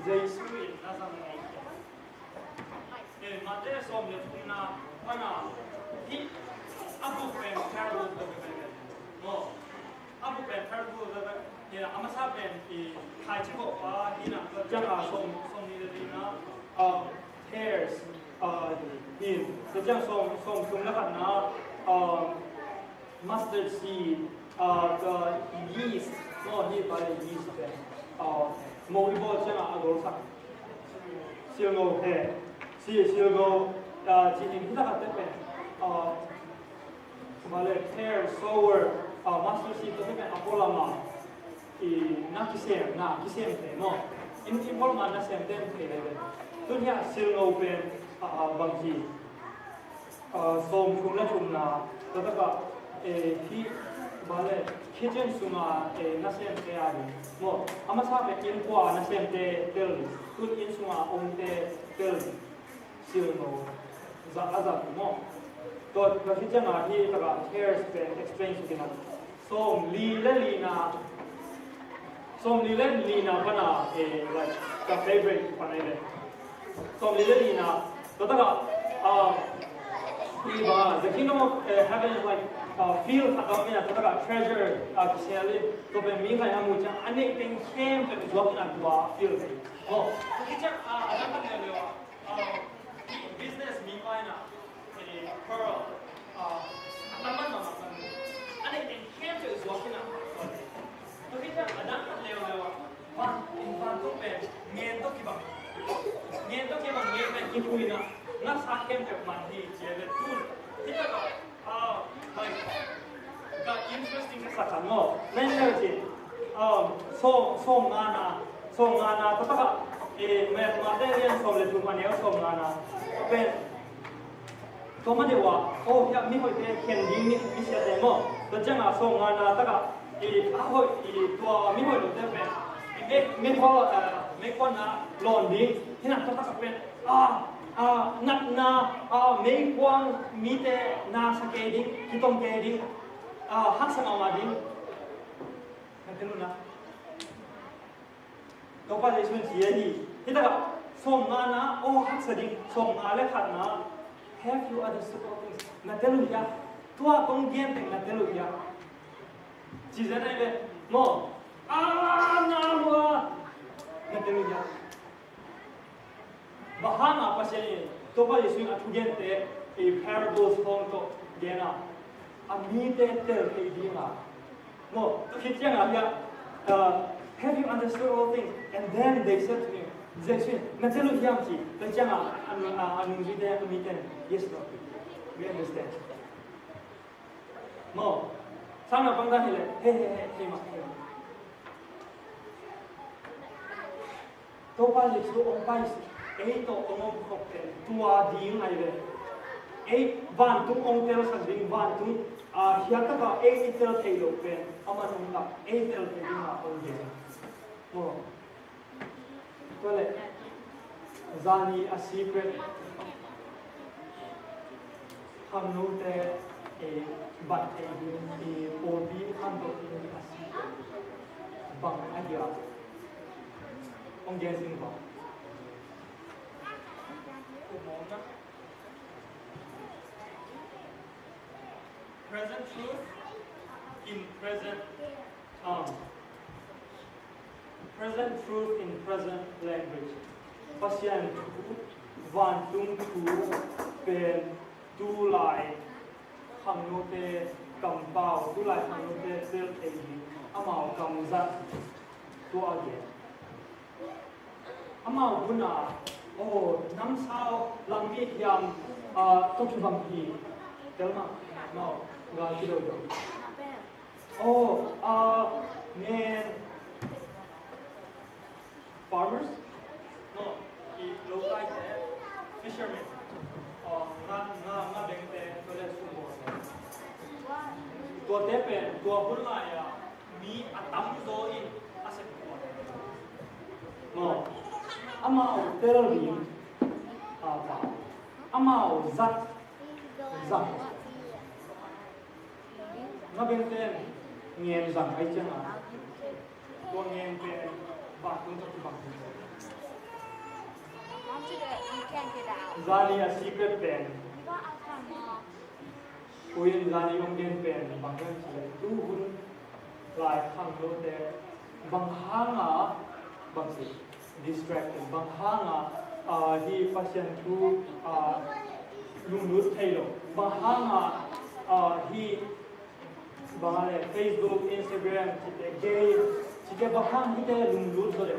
Jesu in na zang ngei khia. Eh, Mate sawm le thumna pana hi a buk pen parable tua pen pen. No. A buk pen parable tua pen. Kena, a masa pen i khaici khawh pa hi na, tua ciang a sawm, sawm ni le li na, um, tares, uh, hi, tua ciang sawm, sawm thum le khatna, um, mustard seed, uh, the yeast, no, hi pa le yeast pen, uh, mo i bawl ciang a a golsak. Silngo he, si, silngo, uh, ci in hi ta khat te pen, uh, Vale, pear, sour, ah, mustard seed, tua pen a pualam ah i na kisem, na kisem te maw. In, in pualam ah na sem te in thei lele. Tun hiah silngo pen, ah, ah, bangci, ah, sawm thum le thumna, tua takah, eh, hih, vale, kitchen sunga, eh, na sem te a ding maw. A masa pen innkuan na sem te tel ding. Tun inn sunga om te tel ding. Silngo. Za, a za maw. Tua, tua hi ciang a hi takah tares pen explain suk in a. Sawm li le lina. Sawm li le lina pana, eh, like, the favorite pana i ve. Sawm li le lina. Tua takah, um, hi ba, the kingdom of, eh, heaven is like, uh, field khat om in a, tua takah treasure, uh, kisel in. Tua pen mi khat in a mu ciang a neih teng khempeuh zuak in a tua field hi. Oh, tua hi ciang, uh, a dang khat leuleu a. Ah, business mi pa in a, eh, pearl, ah, a tam mahmah, a tam mahmah. A neih teng khempeuh zuak in a, tua hi ciang a dang khat leuleu a, van, vantung pen ngen tawh kibang. Ngen tawh kibang, ngen pen kiphu in a, ngaksa khempeuh man hi ci a ve tun. Hi takah, ah, like, ka interesting ka sa khat maw. Nai nai ci. Um, sawm, sawm ngana, sawm ngana, tua takah, eh, Mate lian sawm le thum a neu sawm ngana. Pen, tua ma deuh ah, oh, hiah mihoihte khen ding mi, misiate maw. Tua ciang a sawm ngana takah, eh, a hoih, eh, tua mihoih lote pen, eh, me, meikhual, eh, meikuan na lawn ding. Hi na tua takah pen, ah, ah, natna, ah, meikuang mite na sa kei ding, kitong kei ding, ah, haksa mahmah ding. Na tel uh na. Topa Jesu in ci ahi. Hi takah, sawm ngana, aw haksa ding, sawm nga le khatna. Have you understood all things? Na tel uh hia? Tua kong gen teng na tel uh hia? Ci zen ai ve. Maw. Ah, na lua. Na tel uh hia? Bang hang a Pasian in, Topa Jesu in a thugente, i parables hong tawh gen a, a mite tel thei ding a. Maw, tua khit ciang a hiah, uh, "Have you understood all things?" And then they said to him, Jesu in, "Na tel uh hiam?" ci. Tua ciang a, a, a, a nungzuite, a mite, "Yes, Lord, we understand." Maw, sang na pang dan hi leh, "He, he, he, he, ma, he, ma." Topa Jesu hong pai, ei tawh hong om khop pen tua ding ai ve. Ei vantung hong telsak ding, vantung, ah, hiah takah ei i tel thei loh pen, amah hong lak, ei tel thei ding a hong gen. Maw. Tua leh, Zani a secret, khangnote, eh, bat thei ding, eh, pawlpi khangnote a secret bang a hiam? Hong gen sing bang. Present truth in present tongue. Present truth in present language. Pasian thu, vantung thu pen tulai khangnote kampau, tulai khangnote tel thei ding amau kamzat tua a gen. Amau hun a, oh, namsau langmi hiam, ah, tawh kibang hi. Tel mah, mau, ga kido do. Oh, ah, ngen farmers? No, i lokai te fishermen. Oh, nga, nga, nga beng te, tua le sumo. Tua te pen, tua hun lai a, mi a tamzaw in a sep tua. No, amau tel ding, ah, pa. Amau zat, zat. Nga beng ten ngen zang ai ciang a. Tua ngen pen, ba tun tua kibang. Zani a secret pen. Ui, zani hong gen pen, bang hiam cih leh, tu hun lai khangnote, bang hang a, bang ci, distracted, bang hang a, ah, hi Pasian thu, ah, lunglut thei lo, bang hang a, ah, hi, bang a le, Facebook, Instagram, cite, game, cite, bang hang hite lunglut lo le.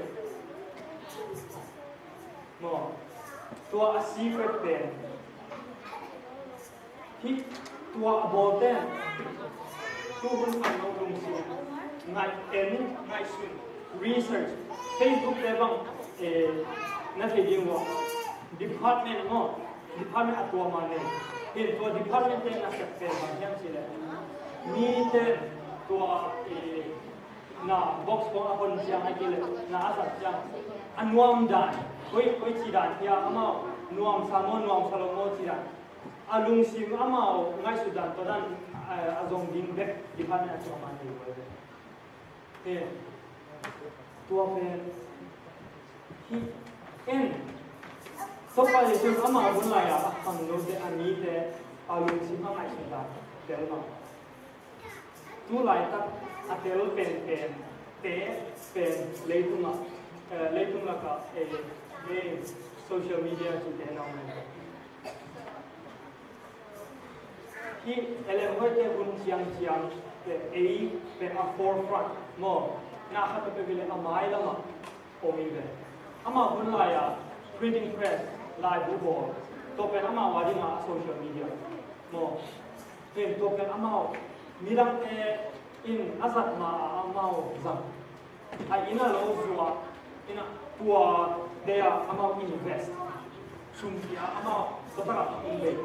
Maw, tua a secret pen. Hih tua a bawlte, tu hun khangno lungsim, ngaih en, ngaihsun, research, Facebook te bang, eh, na thei ding uh a. Department maw, department a tua mah nei. Hin tua department te na sep pen bang hiam cih leh. Mite tua, eh, na box khong a hon ciang a kile, na a zat ciang. A nuam dan, koi, koi ci dan, hia amau, nuam sa maw, nuam sa lo maw ci dan. A lungsim amau ngaihsut dan, tua dan, eh, a zong ding bek, department a tua mah nei. He, tua pen, hi, en, Topa Jesu amau hun lai a, a khangnote, a mite, a lungsim a ngaihsut dan, tel mah. Tu laitak a tel penpen te pen leitung ah, eh, leitung lakah, eh, eh, social media cihte na om. Hih Ellen White te hun ciangciang te ei pen a forefront maw, na khat peuhpeuh hi leh a mailam ah om hi ve. Amah hun lai-ah printing press, laibu bawl, tua pen amah a dingah a social media maw. Pen tua pen amau midangte in a zat ma-ah amau zang. A inn a lo zuak, inn a tua te ah amau invest. Sum pia amau tua takah a tung bei.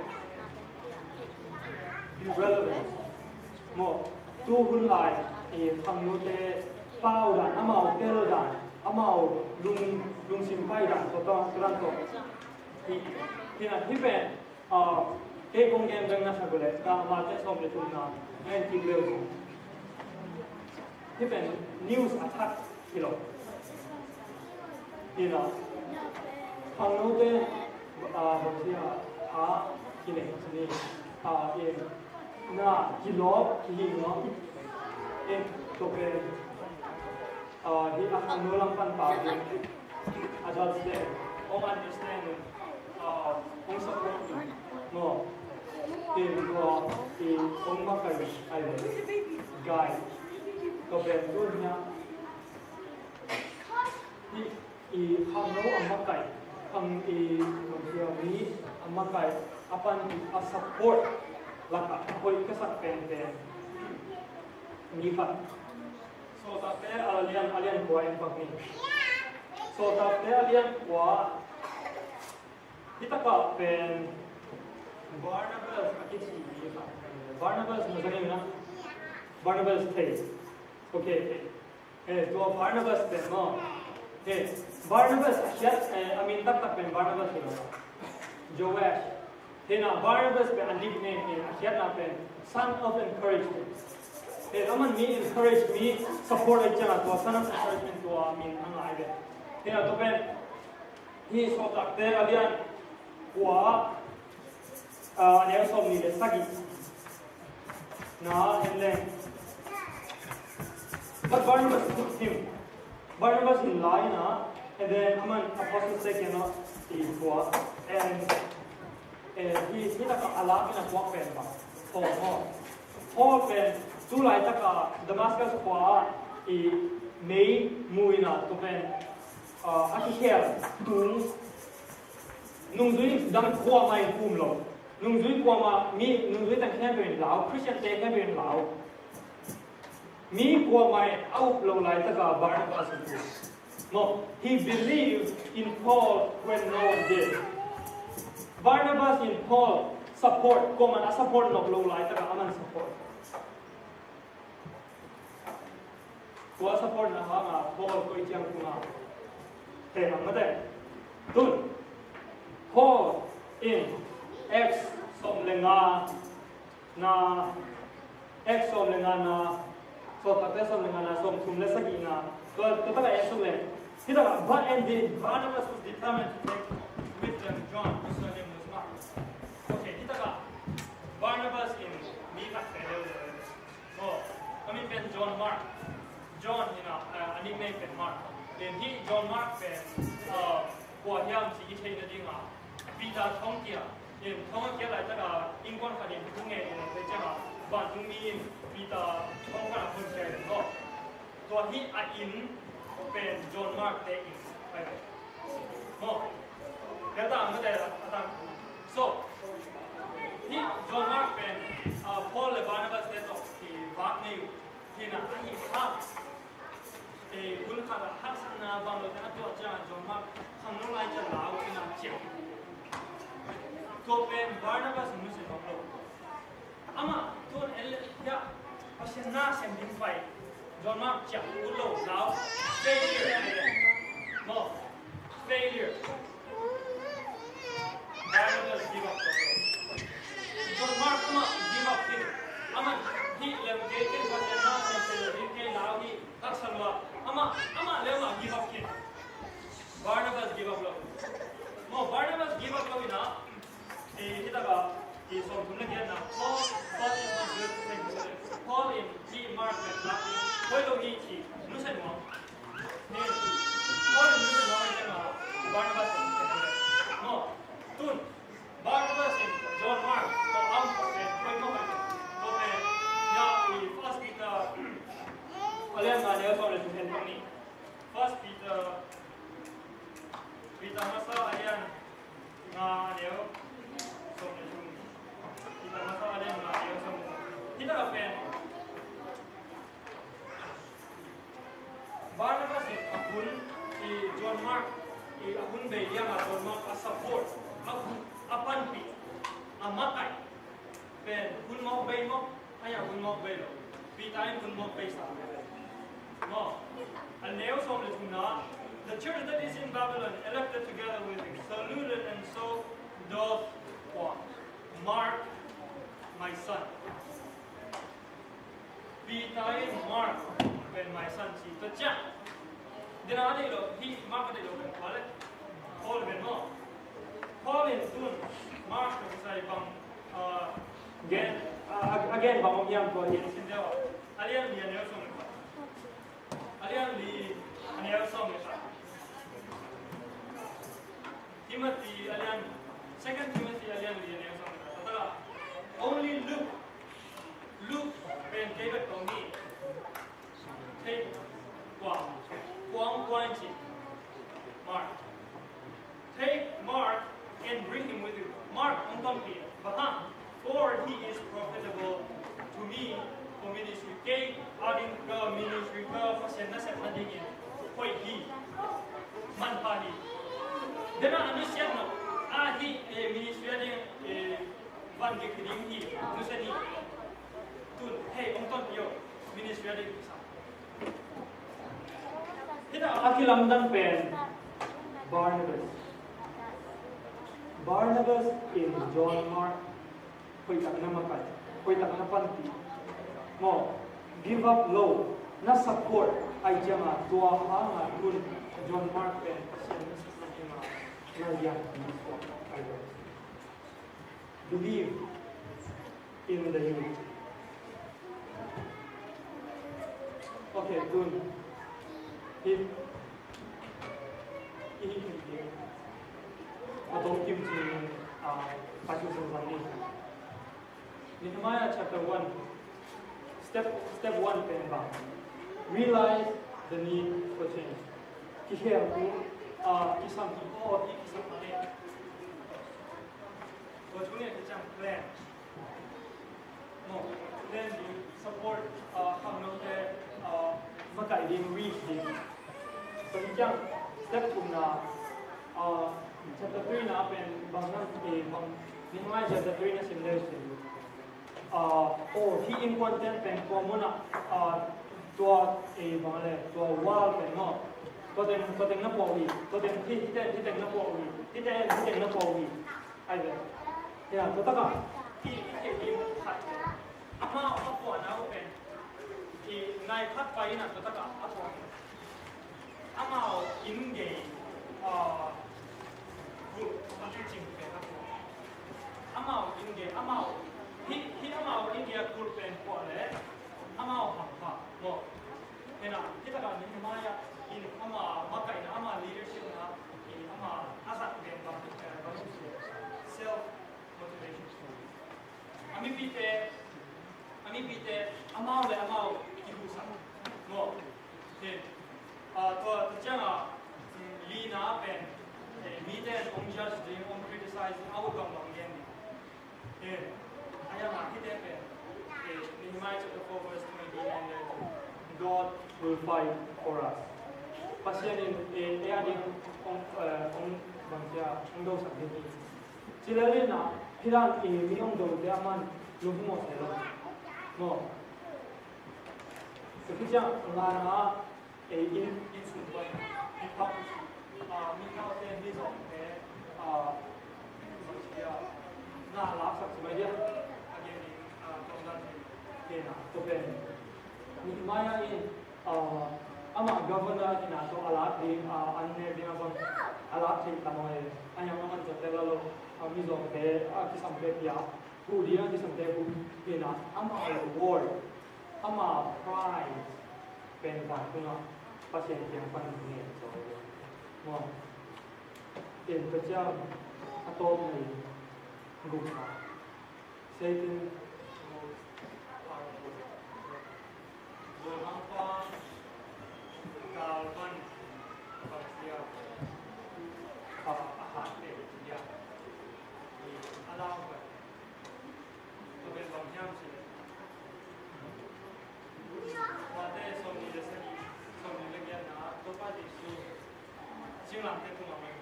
Be relevant. Maw, tu hun lai i khangnote pau dan, amau tel dan, amau lung, lungsim pai dan, tua tawh, tua dan tawh. Hi, hi na, hi pen, ah, kei kong gen dang na sa gule, ah, Mate sawm le thumna, ngai kik leu. Hi pen news a that hi lo. Hi na, khangnote, ah, bang sia, ah, hi ne, ni, ah, in, na, kilawp, kihih ngawp. In, tua pen, ah, hi a khangno lam pan pa hi. Adults te, hong understand, ah, hong support, no. Pen tua, i, hong makai, ai le, guide. Tua pen tu hi a. I, i khangno a makai, khang i, mi a makai, a pan a support lakah a hoih ka sak penpen. Mi khat. Sawltakte a lian, a lian kua en pak ni. Sawltakte a lian kua. Hi takah pen Barnabas a kici mi khat. Barnabas na zang in na. Barnabas thei. Ok, ok. Eh, tua Barnabas pen maw. Eh, Barnabas a khiat, eh, a min taktak pen Barnabas hi lo. Joash. Hi na, Barnabas pen a nickname hi, a khiatna pen son of encouragement. Hi na, aman mi encourage, mi support ahih ciangin tua son of encouragement tua min a ngai ve. Hi na, tua pen hih Sawltakte a lian kua, ah, a neu sawmnih le sagih na en leng. But Barnabas took him. Barnabas in la in a, and then aman apostles te kiangah i puak. And, eh, hih, hih takah a lak in a puak pen bang, Paul maw. Paul pen tu laitakah Damascus khua-ah i mei mu in a, tua pen, ah, a kikhel tung, nungzui dang kuamah in um lo. Nungzui kuamah, mi, nungzui teng khempeuh in lau, Khristiante khempeuh in lau. Mi kuamah in a up lo laitakah Barnabas in um. No, he believed in Paul when no one did. Barnabas in Paul support, kuamah in a support nop lo laitakah aman support. Tua support na hangah Paul koi ciang tung a, thei hang mate. Tun Paul in Acts sawm le nga na, Acts sawm le nga na, Sawltakte sawm le nga na, sawmthum le sagih na, tua, tua takah en suk le. Hih takah, but indeed Barnabas was determined to take with them John, whose surname was Mark. Okay, hih takah Barnabas in mi khat pe lel le. Oh, a min pen John Mark. John hi na, ah, a nickname pen Mark. Then hih John Mark pen, ah, kua hiam cih i theih nadingin Peter thong kia. Then thong a kia laitakah innkuan khat in thu ngen in a, tua ciangin vantung mi in Peter thong khat a hon kia in ko. Tua hih a inn pen John Mark te inn. Maw. Tua tang mate a tang. So, hih John Mark pen, ah, Paul le Barnabas te tawh kivak ngei uh. Hi na, ahi hang, eh, hun khat ah haksatna bang lo te a tuah ciangin John Mark khangno lai ciang lau in a ciah. Tua pen Barnabas in nusia nop lo. Amah tun en le hiah Pasian na sem ding pai. John Mark ciah ut lo, lau. Failure. Maw. Failure. Barnabas give up. John Mark amah give up khin. Amah hih lem kei ken Pasian na sem sem lo ding kei lau hi, taksa lua. Amah, amah le amah give up khin. Barnabas give up lo. Maw, Barnabas give up lo in a, eh, hih takah, eh, sawmthum le giat na, Paul, Paul is not good to take Paul in, hih Mark pen lak in, hoih lo hi ci, nusia nuam. Paul in nusia nuam in a, Barnabas in nusia nuam. Maw, tun, Barnabas in John Mark tawh a om pen hoih mawk a, tua pen, ya, i First Peter, a lian nga neu sawm le thum en tawh ni. First Peter, Peter masa a lian nga neu sawm le thum. Peter masa a lian nga neu sawm le thum. Hih takah pen Barnabas in a hun, i John Mark, i a hun bei liangah John Mark a support, a hun, a panpih, a makaih pen hun mawk bei mawk, a ya hun mawk bei lo. Peter in hun mawk bei sa. Maw, a neu sawm le thumna, the church that is in Babylon, elected together with you, saluted, and so doth Mark, my son. Peter in Mark pen my son ci. Tua ciang, dena a deih lo, hih Mark a deih lo pen kua le? Paul pen maw. Paul in tun Mark pen kisai bang, ah, gen, ah, a, a gen bang om hiam tua hi. Sim deuh. A lian li a neu sawm le khat. A lian li a neu sawm le khat. Timothy a lian, Second Timothy a lian li a neu sawm le khat. Tua takah, only Luke, Luke pen kei bek tawh hi. Thei kua, kua, kua in ci. Mark. Take Mark and bring him with you. Mark hong tonpih in. Bang hang? For he is profitable to me for ministry. Kei ading ka ministry ka Pasian nasep nadingin hoih hi. Manpha hi. Dena a nusiat nop a hih, eh, ministry ading, eh, van gik hi ding hi. Nusiat hi. Tun, hei, hong tonpih o. Ministry ading hi sa. Hih a kilamdang pen Barnabas. Barnabas in John Mark hoihtak na makaih, hoihtak na panpih. Maw, give up lo, na support ahih ciangin tua hangin tun John Mark pen Pasian na sak na hangin na lian na suak ahi lo. Believe in the youth. Okay, tun. Hih, hih, hih, hih. A tawm kim ci, ah, Pasian sung zang ni. Nehemiah chapter one. Step, step one pen bang. Realize the need for change. Kikhel tu, ah, kisam tu, oh, kisam tu. Tua thu nih a kiciang plan. No, plan ding, support, ah, khangnote, ah, makaih ding, reach ding. Tua hi ciang step thumna, ah, chapter three na pen bang na, eh, bang, Nehemiah chapter three na sim le uh cin. Ah, oh, hih innkuanten pen tua munah, ah, tua, eh, bang le, tua wall pen maw. Tua teng, tua teng na puak uh hi, tua teng hih, hih teng, hih teng na puak uh hi, hih teng, hih teng na puak uh hi. Ai ve. Ya, tua takah, hih, hih, hih, hih, amau a puakna uh pen, hih nai khat pai in a tua takah a puak. Amau inn gei, ah, kulh a kicing pen a puak. Amau inn gei, amau, hih, hih amau inn gei a kulh pen puak leh, amau hampha maw. Hena, hih takah Nehemiah in ama makaihna, ama leadership na, in ama a zat pen bang, eh, bang self motivation. A mipite, a mipite, amau le amau kihuhsak. Maw. Hi. Ah, tua, tua ciangah, mm, lina pen, eh, mite hong judge ding, hong criticize ding, a ut bangbang gen ding. Eh, a yang ah hihte pen, eh, Nehemiah chapter four verse twenty-nine le, "God will fight for us." Pasian in, eh, ei a ding hong, eh, hong bang cia, hong dosak ding hi. Ci lel in ah, hih dan, eh, mi hong dote a man lunghimawh se lo. Maw. Tua khit ciang ngana, eh, inn, inn sung panin, inn pau, ah, mi naute, mi zawngte, ah, bangci dia, na laksak ci mai dia, a gen ding, ah, tawmdan thei, thei na, tua pen. Nehemiah in, ah, amah governor in a tua a lak ding, ah, an nek ding a bang, a lak thei ta mai, a hiang a man zawte la lo, ah, mi zawngte, ah, kisamte pia, hu ding a kisamte hu, in a, amah reward, amah prize, pen vantungah Pasian kiang pan ngen zo. Maw. Tua ciang a tawpna in gupna. Satan knows our goal. Goal hangpa, galvan, bangsia, a, a hat te, ya. A lau ba. Tua pen bang hiam cih leh, Mate sawmnih le sagih, sawmnih le giatna ah Topa Jesu singlamteh tungah om hi.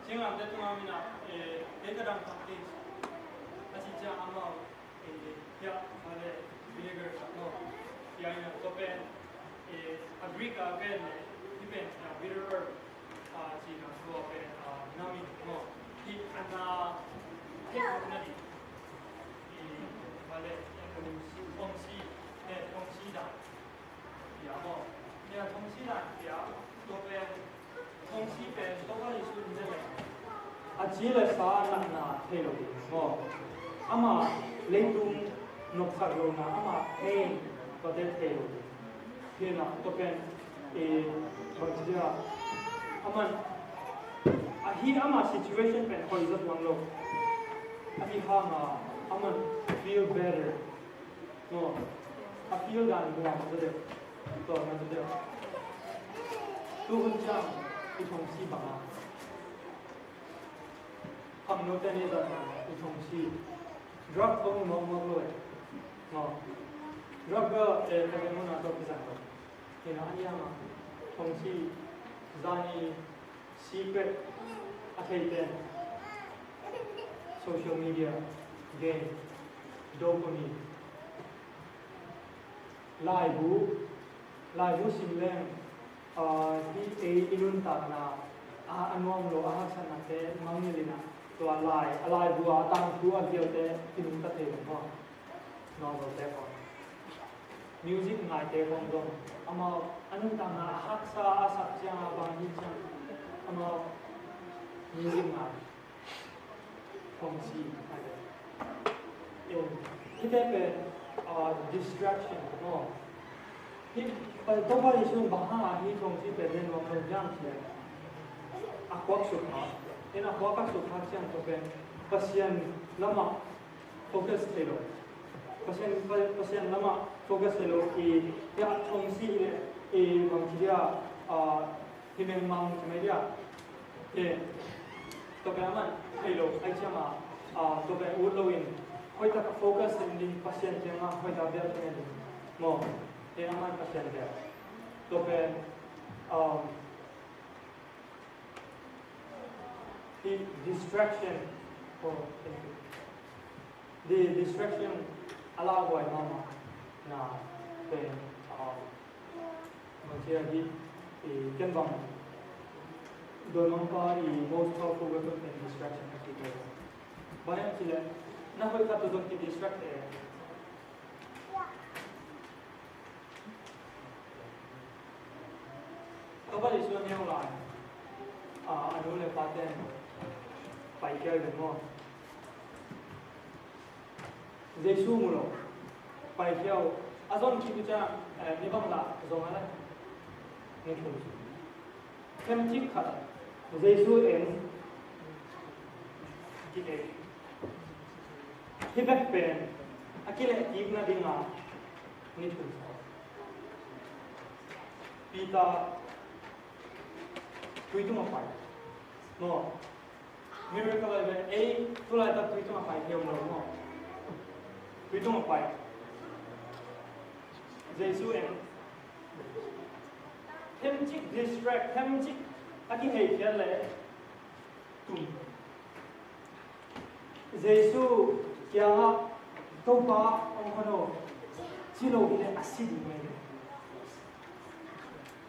Singlamteh tungah om in ah, eh, kei ka dang thak ding, a cih ciang amau, eh, hiah, male, vinegar sak maw. Hiah in ah tua pen, eh, a Greek ah pen, hih pen, ah, bitter herb. Ah, cihna tua pen, ah, nam in maw, hih a na, hih a na ding. Hih, male, thongsi, eh, thongsi dan. Pia maw. Pia thongsi dan, pia, tua pen, thongsi pen, tua pen i sun ne le. A ci le sa natna thei lo ding maw. Amah leitung nopsak lohna, amah pain, tuate thei lo ding. Hi na, tua pen, eh, bang ci dia, aman, ahi ama situation pen hoih zat tuan lo. Ahi hanga, aman feel better. No, a feel dan nuam zaw deuh. Tua nuam zaw deuh. Tu hun ciang, i thongsi bang a. Khangnote nih zat i thongsi. Drug bang i mawkmawk lo eh. Maw. Drug bel, eh, ka gen mun a tawh kizang lo. Hi na a niam a. Thongsi, zani, cigarette, a theite. Social media, game, dopamine. Laibu, laibu sim leng, ah, hih ei i nuntakna, a a, a nuam lo, a haksatnate mangngilh in ah, tua lai, a laibu a tangthu a gialte i nungta thei lo maw? Novelte khawng, music ngaite khawng zong amau a nuntakna a haksa a sak ciang a bang hi ciang amau music ngai khawng si. Hihte pen, ah, distraction maw? Hih Topa Jesu in bang hang a hih thong ci pen len nuam lo hiam cih leh, a khuak suk kha, en a khuak a suk kha ciang tua pen Pasian lamah focus thei lo. Pasian, Pasian lamah focus thei lo i, i a thong ci i leh i bang ci dia, ah, hih mengmang ci mai dia. Tua pen amah thei lo, ahih ciangin, ah, tua pen ut loin, hoih takin focus en ding, Pasian kiangah hoih takin bel en ding. Maw, tua amah Pasian bel. Tua pen, um, hih distraction. Oh, thank you. Di-, distraction a lauhuai mahmah na pen, um, bang ci a hih, i, ken bang dawimangpa i most powerful weapon pen distraction a ci kei. Bang hiam cih leh na hoih khat tawh zong ki distract e. Topa Jesu a neu lai, a, a nu le pate paikhia uh maw? Jesu mu lo, paikhia uh. A zon khit uh ciang, eh, ni bang dah zong a leh, ni thum. Themcik khat Jesu en, ki-et. Hih bek pen a kilehkik nading a ni thum sa. Peter tui tungah pai. Maw, miracle a hi ve, ei, tulaitak tui tungah pai hi om lo maw? Tui tungah pai. Jesu en. Themcik distract, themcik a kiheikhiat leh tum. Jesu kiangah, Topa, hong hon aw, ci lo hi leh a si ding hi.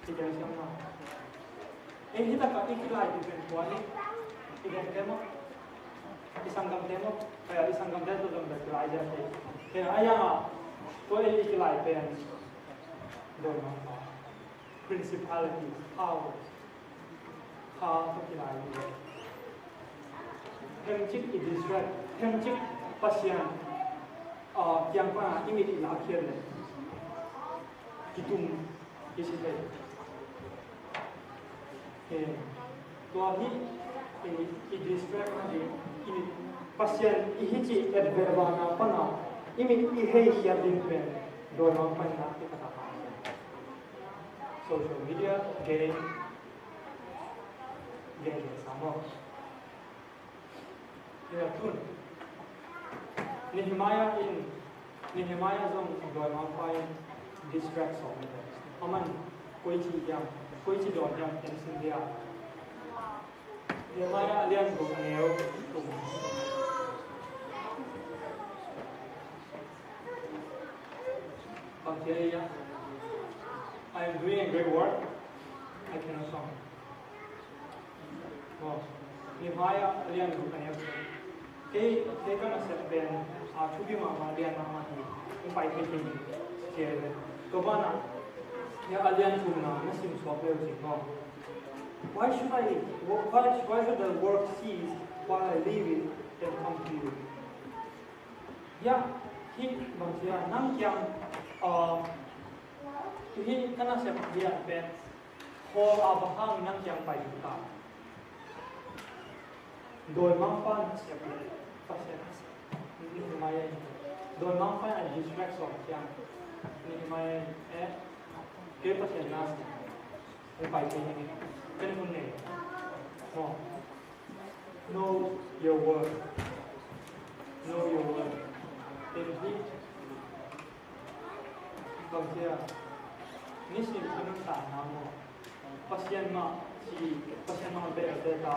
Ci kei siam na. Ei, hi takah i kilaipih pen kua hi? I vengte maw? I sanggamte maw? Ei, i sanggamte tawh zong bek kilai zia hi. Ei, a yang a, tua ei i kilai pen dawimangpa. Principalities, powers. Kha tawh kilai hi. Themcik i distract, themcik Pasian, ah, kiang pana i mit i lakkhiat leh kitum i si thei. He, tua hi, i, i distract nading, i mit Pasian i hi cih et velvalna pana i mit i heikhiat ding pen dawimangpa in na i khat a kha. Social media, game, game, game sa maw. Ina tun Nehemiah in, Nehemiah zong dawimangpa in distract sawm hi. Aman koici hiam, koici dawn hiam en sin dia. Nehemiah a lian guk a neu thum. Bang ci a, "I am doing a great work. I cannot come." Maw, Nehemiah a lian guk a neu thum. Kei, kei ka nasep pen, a, thupi mahmah, lian mahmah hi. Hong pai thei kei hi. Tua banah, hih a lian thumna na sim suak leu cin maw. Why should I, why, why should the work cease while I leave it and come to you? Hiah, hih bang ci a, nang kiang, uh, hih ka nasep lian pen, Paul a bang hang nang kiang pai ding ka. Dawimangpa nasep leh Pasian nasep. Nehemiah in. Dawimangpa in a distract sawm ciang. Nehemiah in, eh, kei Pasian nasep. Hong pai kei ning. Ken hun nei. Maw. Know your worth. Know your worth. Ken hi. Bang ci a, nisim i nuntakna maw, Pasian mah ci, Pasian mah belte ta,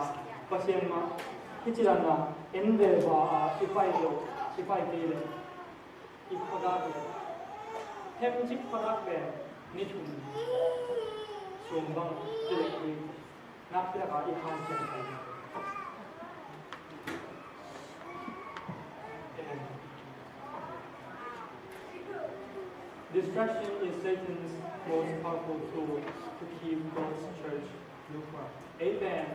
Pasian mah hi ci dan a, en ve va a, i pai lo, i pai kei leh, i khuadak leh, themcik khuadak pen, ni thum sung bang, kilehpih. Nakpi takin i hanciam thei. Amen. Distraction is Satan's most powerful tool to keep God's church lukewarm. Amen.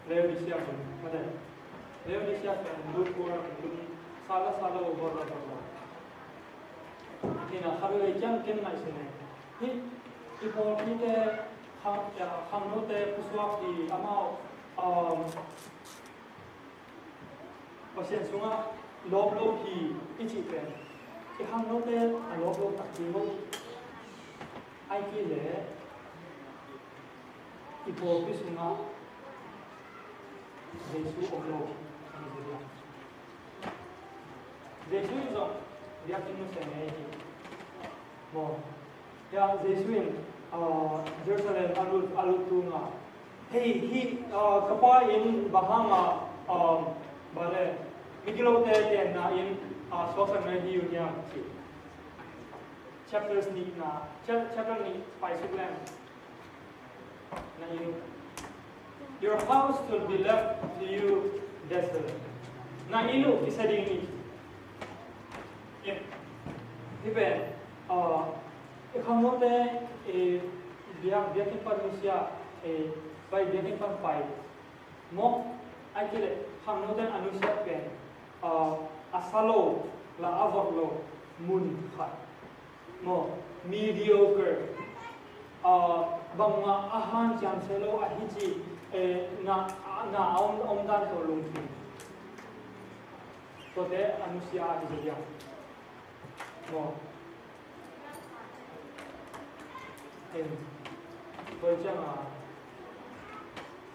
Laodicea pen, mate. Laodicea pen lukewarm, lung sa la sa lo, bawr la bawr lo. Hina khat vei ciang ken ngaihsun e. Hih i pawlpite khang, ya, khangnote pusuak hi, amau, um, Pasian sungah lawp lo hi i cih pen i khangnote a lawp lo takpi maw? Ahih kei leh i pawlpi sungah Jesu om lo hi. Jesu in zong biakinn nusia ngei hi. Maw? Ya, Jesu in, ah, Jerusalem a lut, a lut tungah, "Hei, hih, ah, ka Pa inn bang hanga, ah, bang le, migilote tenna inn, ah, suaksak na hi uh hiam?" ci. Chapters nih na, chap-, chapter nih paisuk leng. Na inn uh. "Your house will be left to you desolate." Na inn uh kisia ding hi. Eh, hih pen, ah, i khangnote, eh, biak, biakinn pan nusia, eh, pai, biakinn pan pai. Maw, ahih kei leh khangnote a nusiat pen, ah, a sa lo, la a vot lo, mun khat. Maw, mediocre. Ah, bangmah a hanciam se lo ahi ci, eh, na, na a om, a om dan tawh lungkim. Tuate a nusia ahi zaw hiam? Maw. Em, tua ciangin,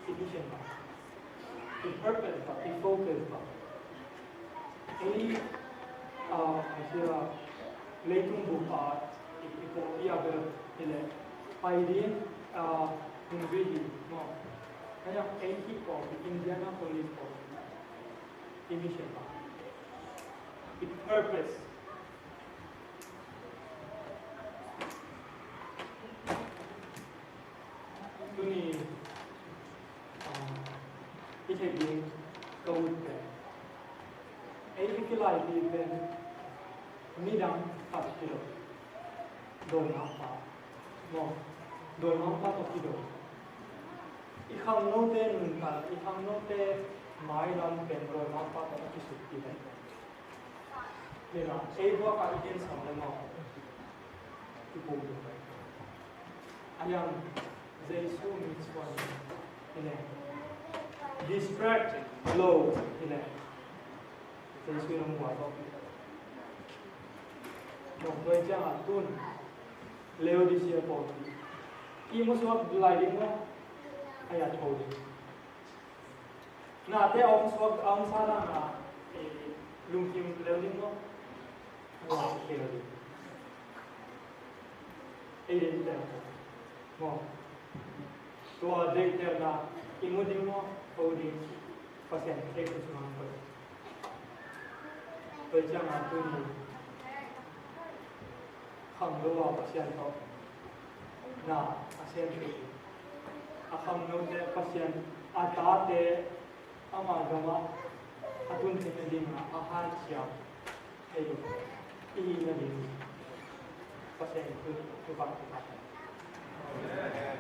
i mission bang, i purpose bang, i focus bang. Ei, ah, a sia, leitung bup ah i, i pawlpi ah bel hi leh pai ding, ah, hun zui hi, maw. Ka hiam, ei hih pawlpi, Indianapolis pawlpi, i mission bang, i purpose. Tuni, ah, i theih ding ka ut pen, ei i kilaipih pen midang tawh kido, dawimangpa, maw, dawimangpa tawh kido. I khangnote nuntak, i khangnote mailam pen dawimangpa tawh a kisuk hi pen. Nila, ei buak ah i tensam le maw, i pum lo. A hiang Jesu mitsuan hi le, distract lo hi le, Jesu in hong buai tawh. Maw, tua ciangin tun Laodicea pawlpi i musuak lai ding maw, a ya tho ding. Nate a om suak, a om sa dang a, eh, lungkim lel ding maw? Lungkim lel ding. Ei deihtel maw? Tua deihtelna i mu ding maw? Ko ding. Pasian ei khut sungah koih. Tua ciangin tuni khangno a Pasian tawh na a sem thei, a khangnote Pasian a tate ama gamah a tun theihna dingin a hanciam thei i hihna ding Pasian in thupha hong pia hen.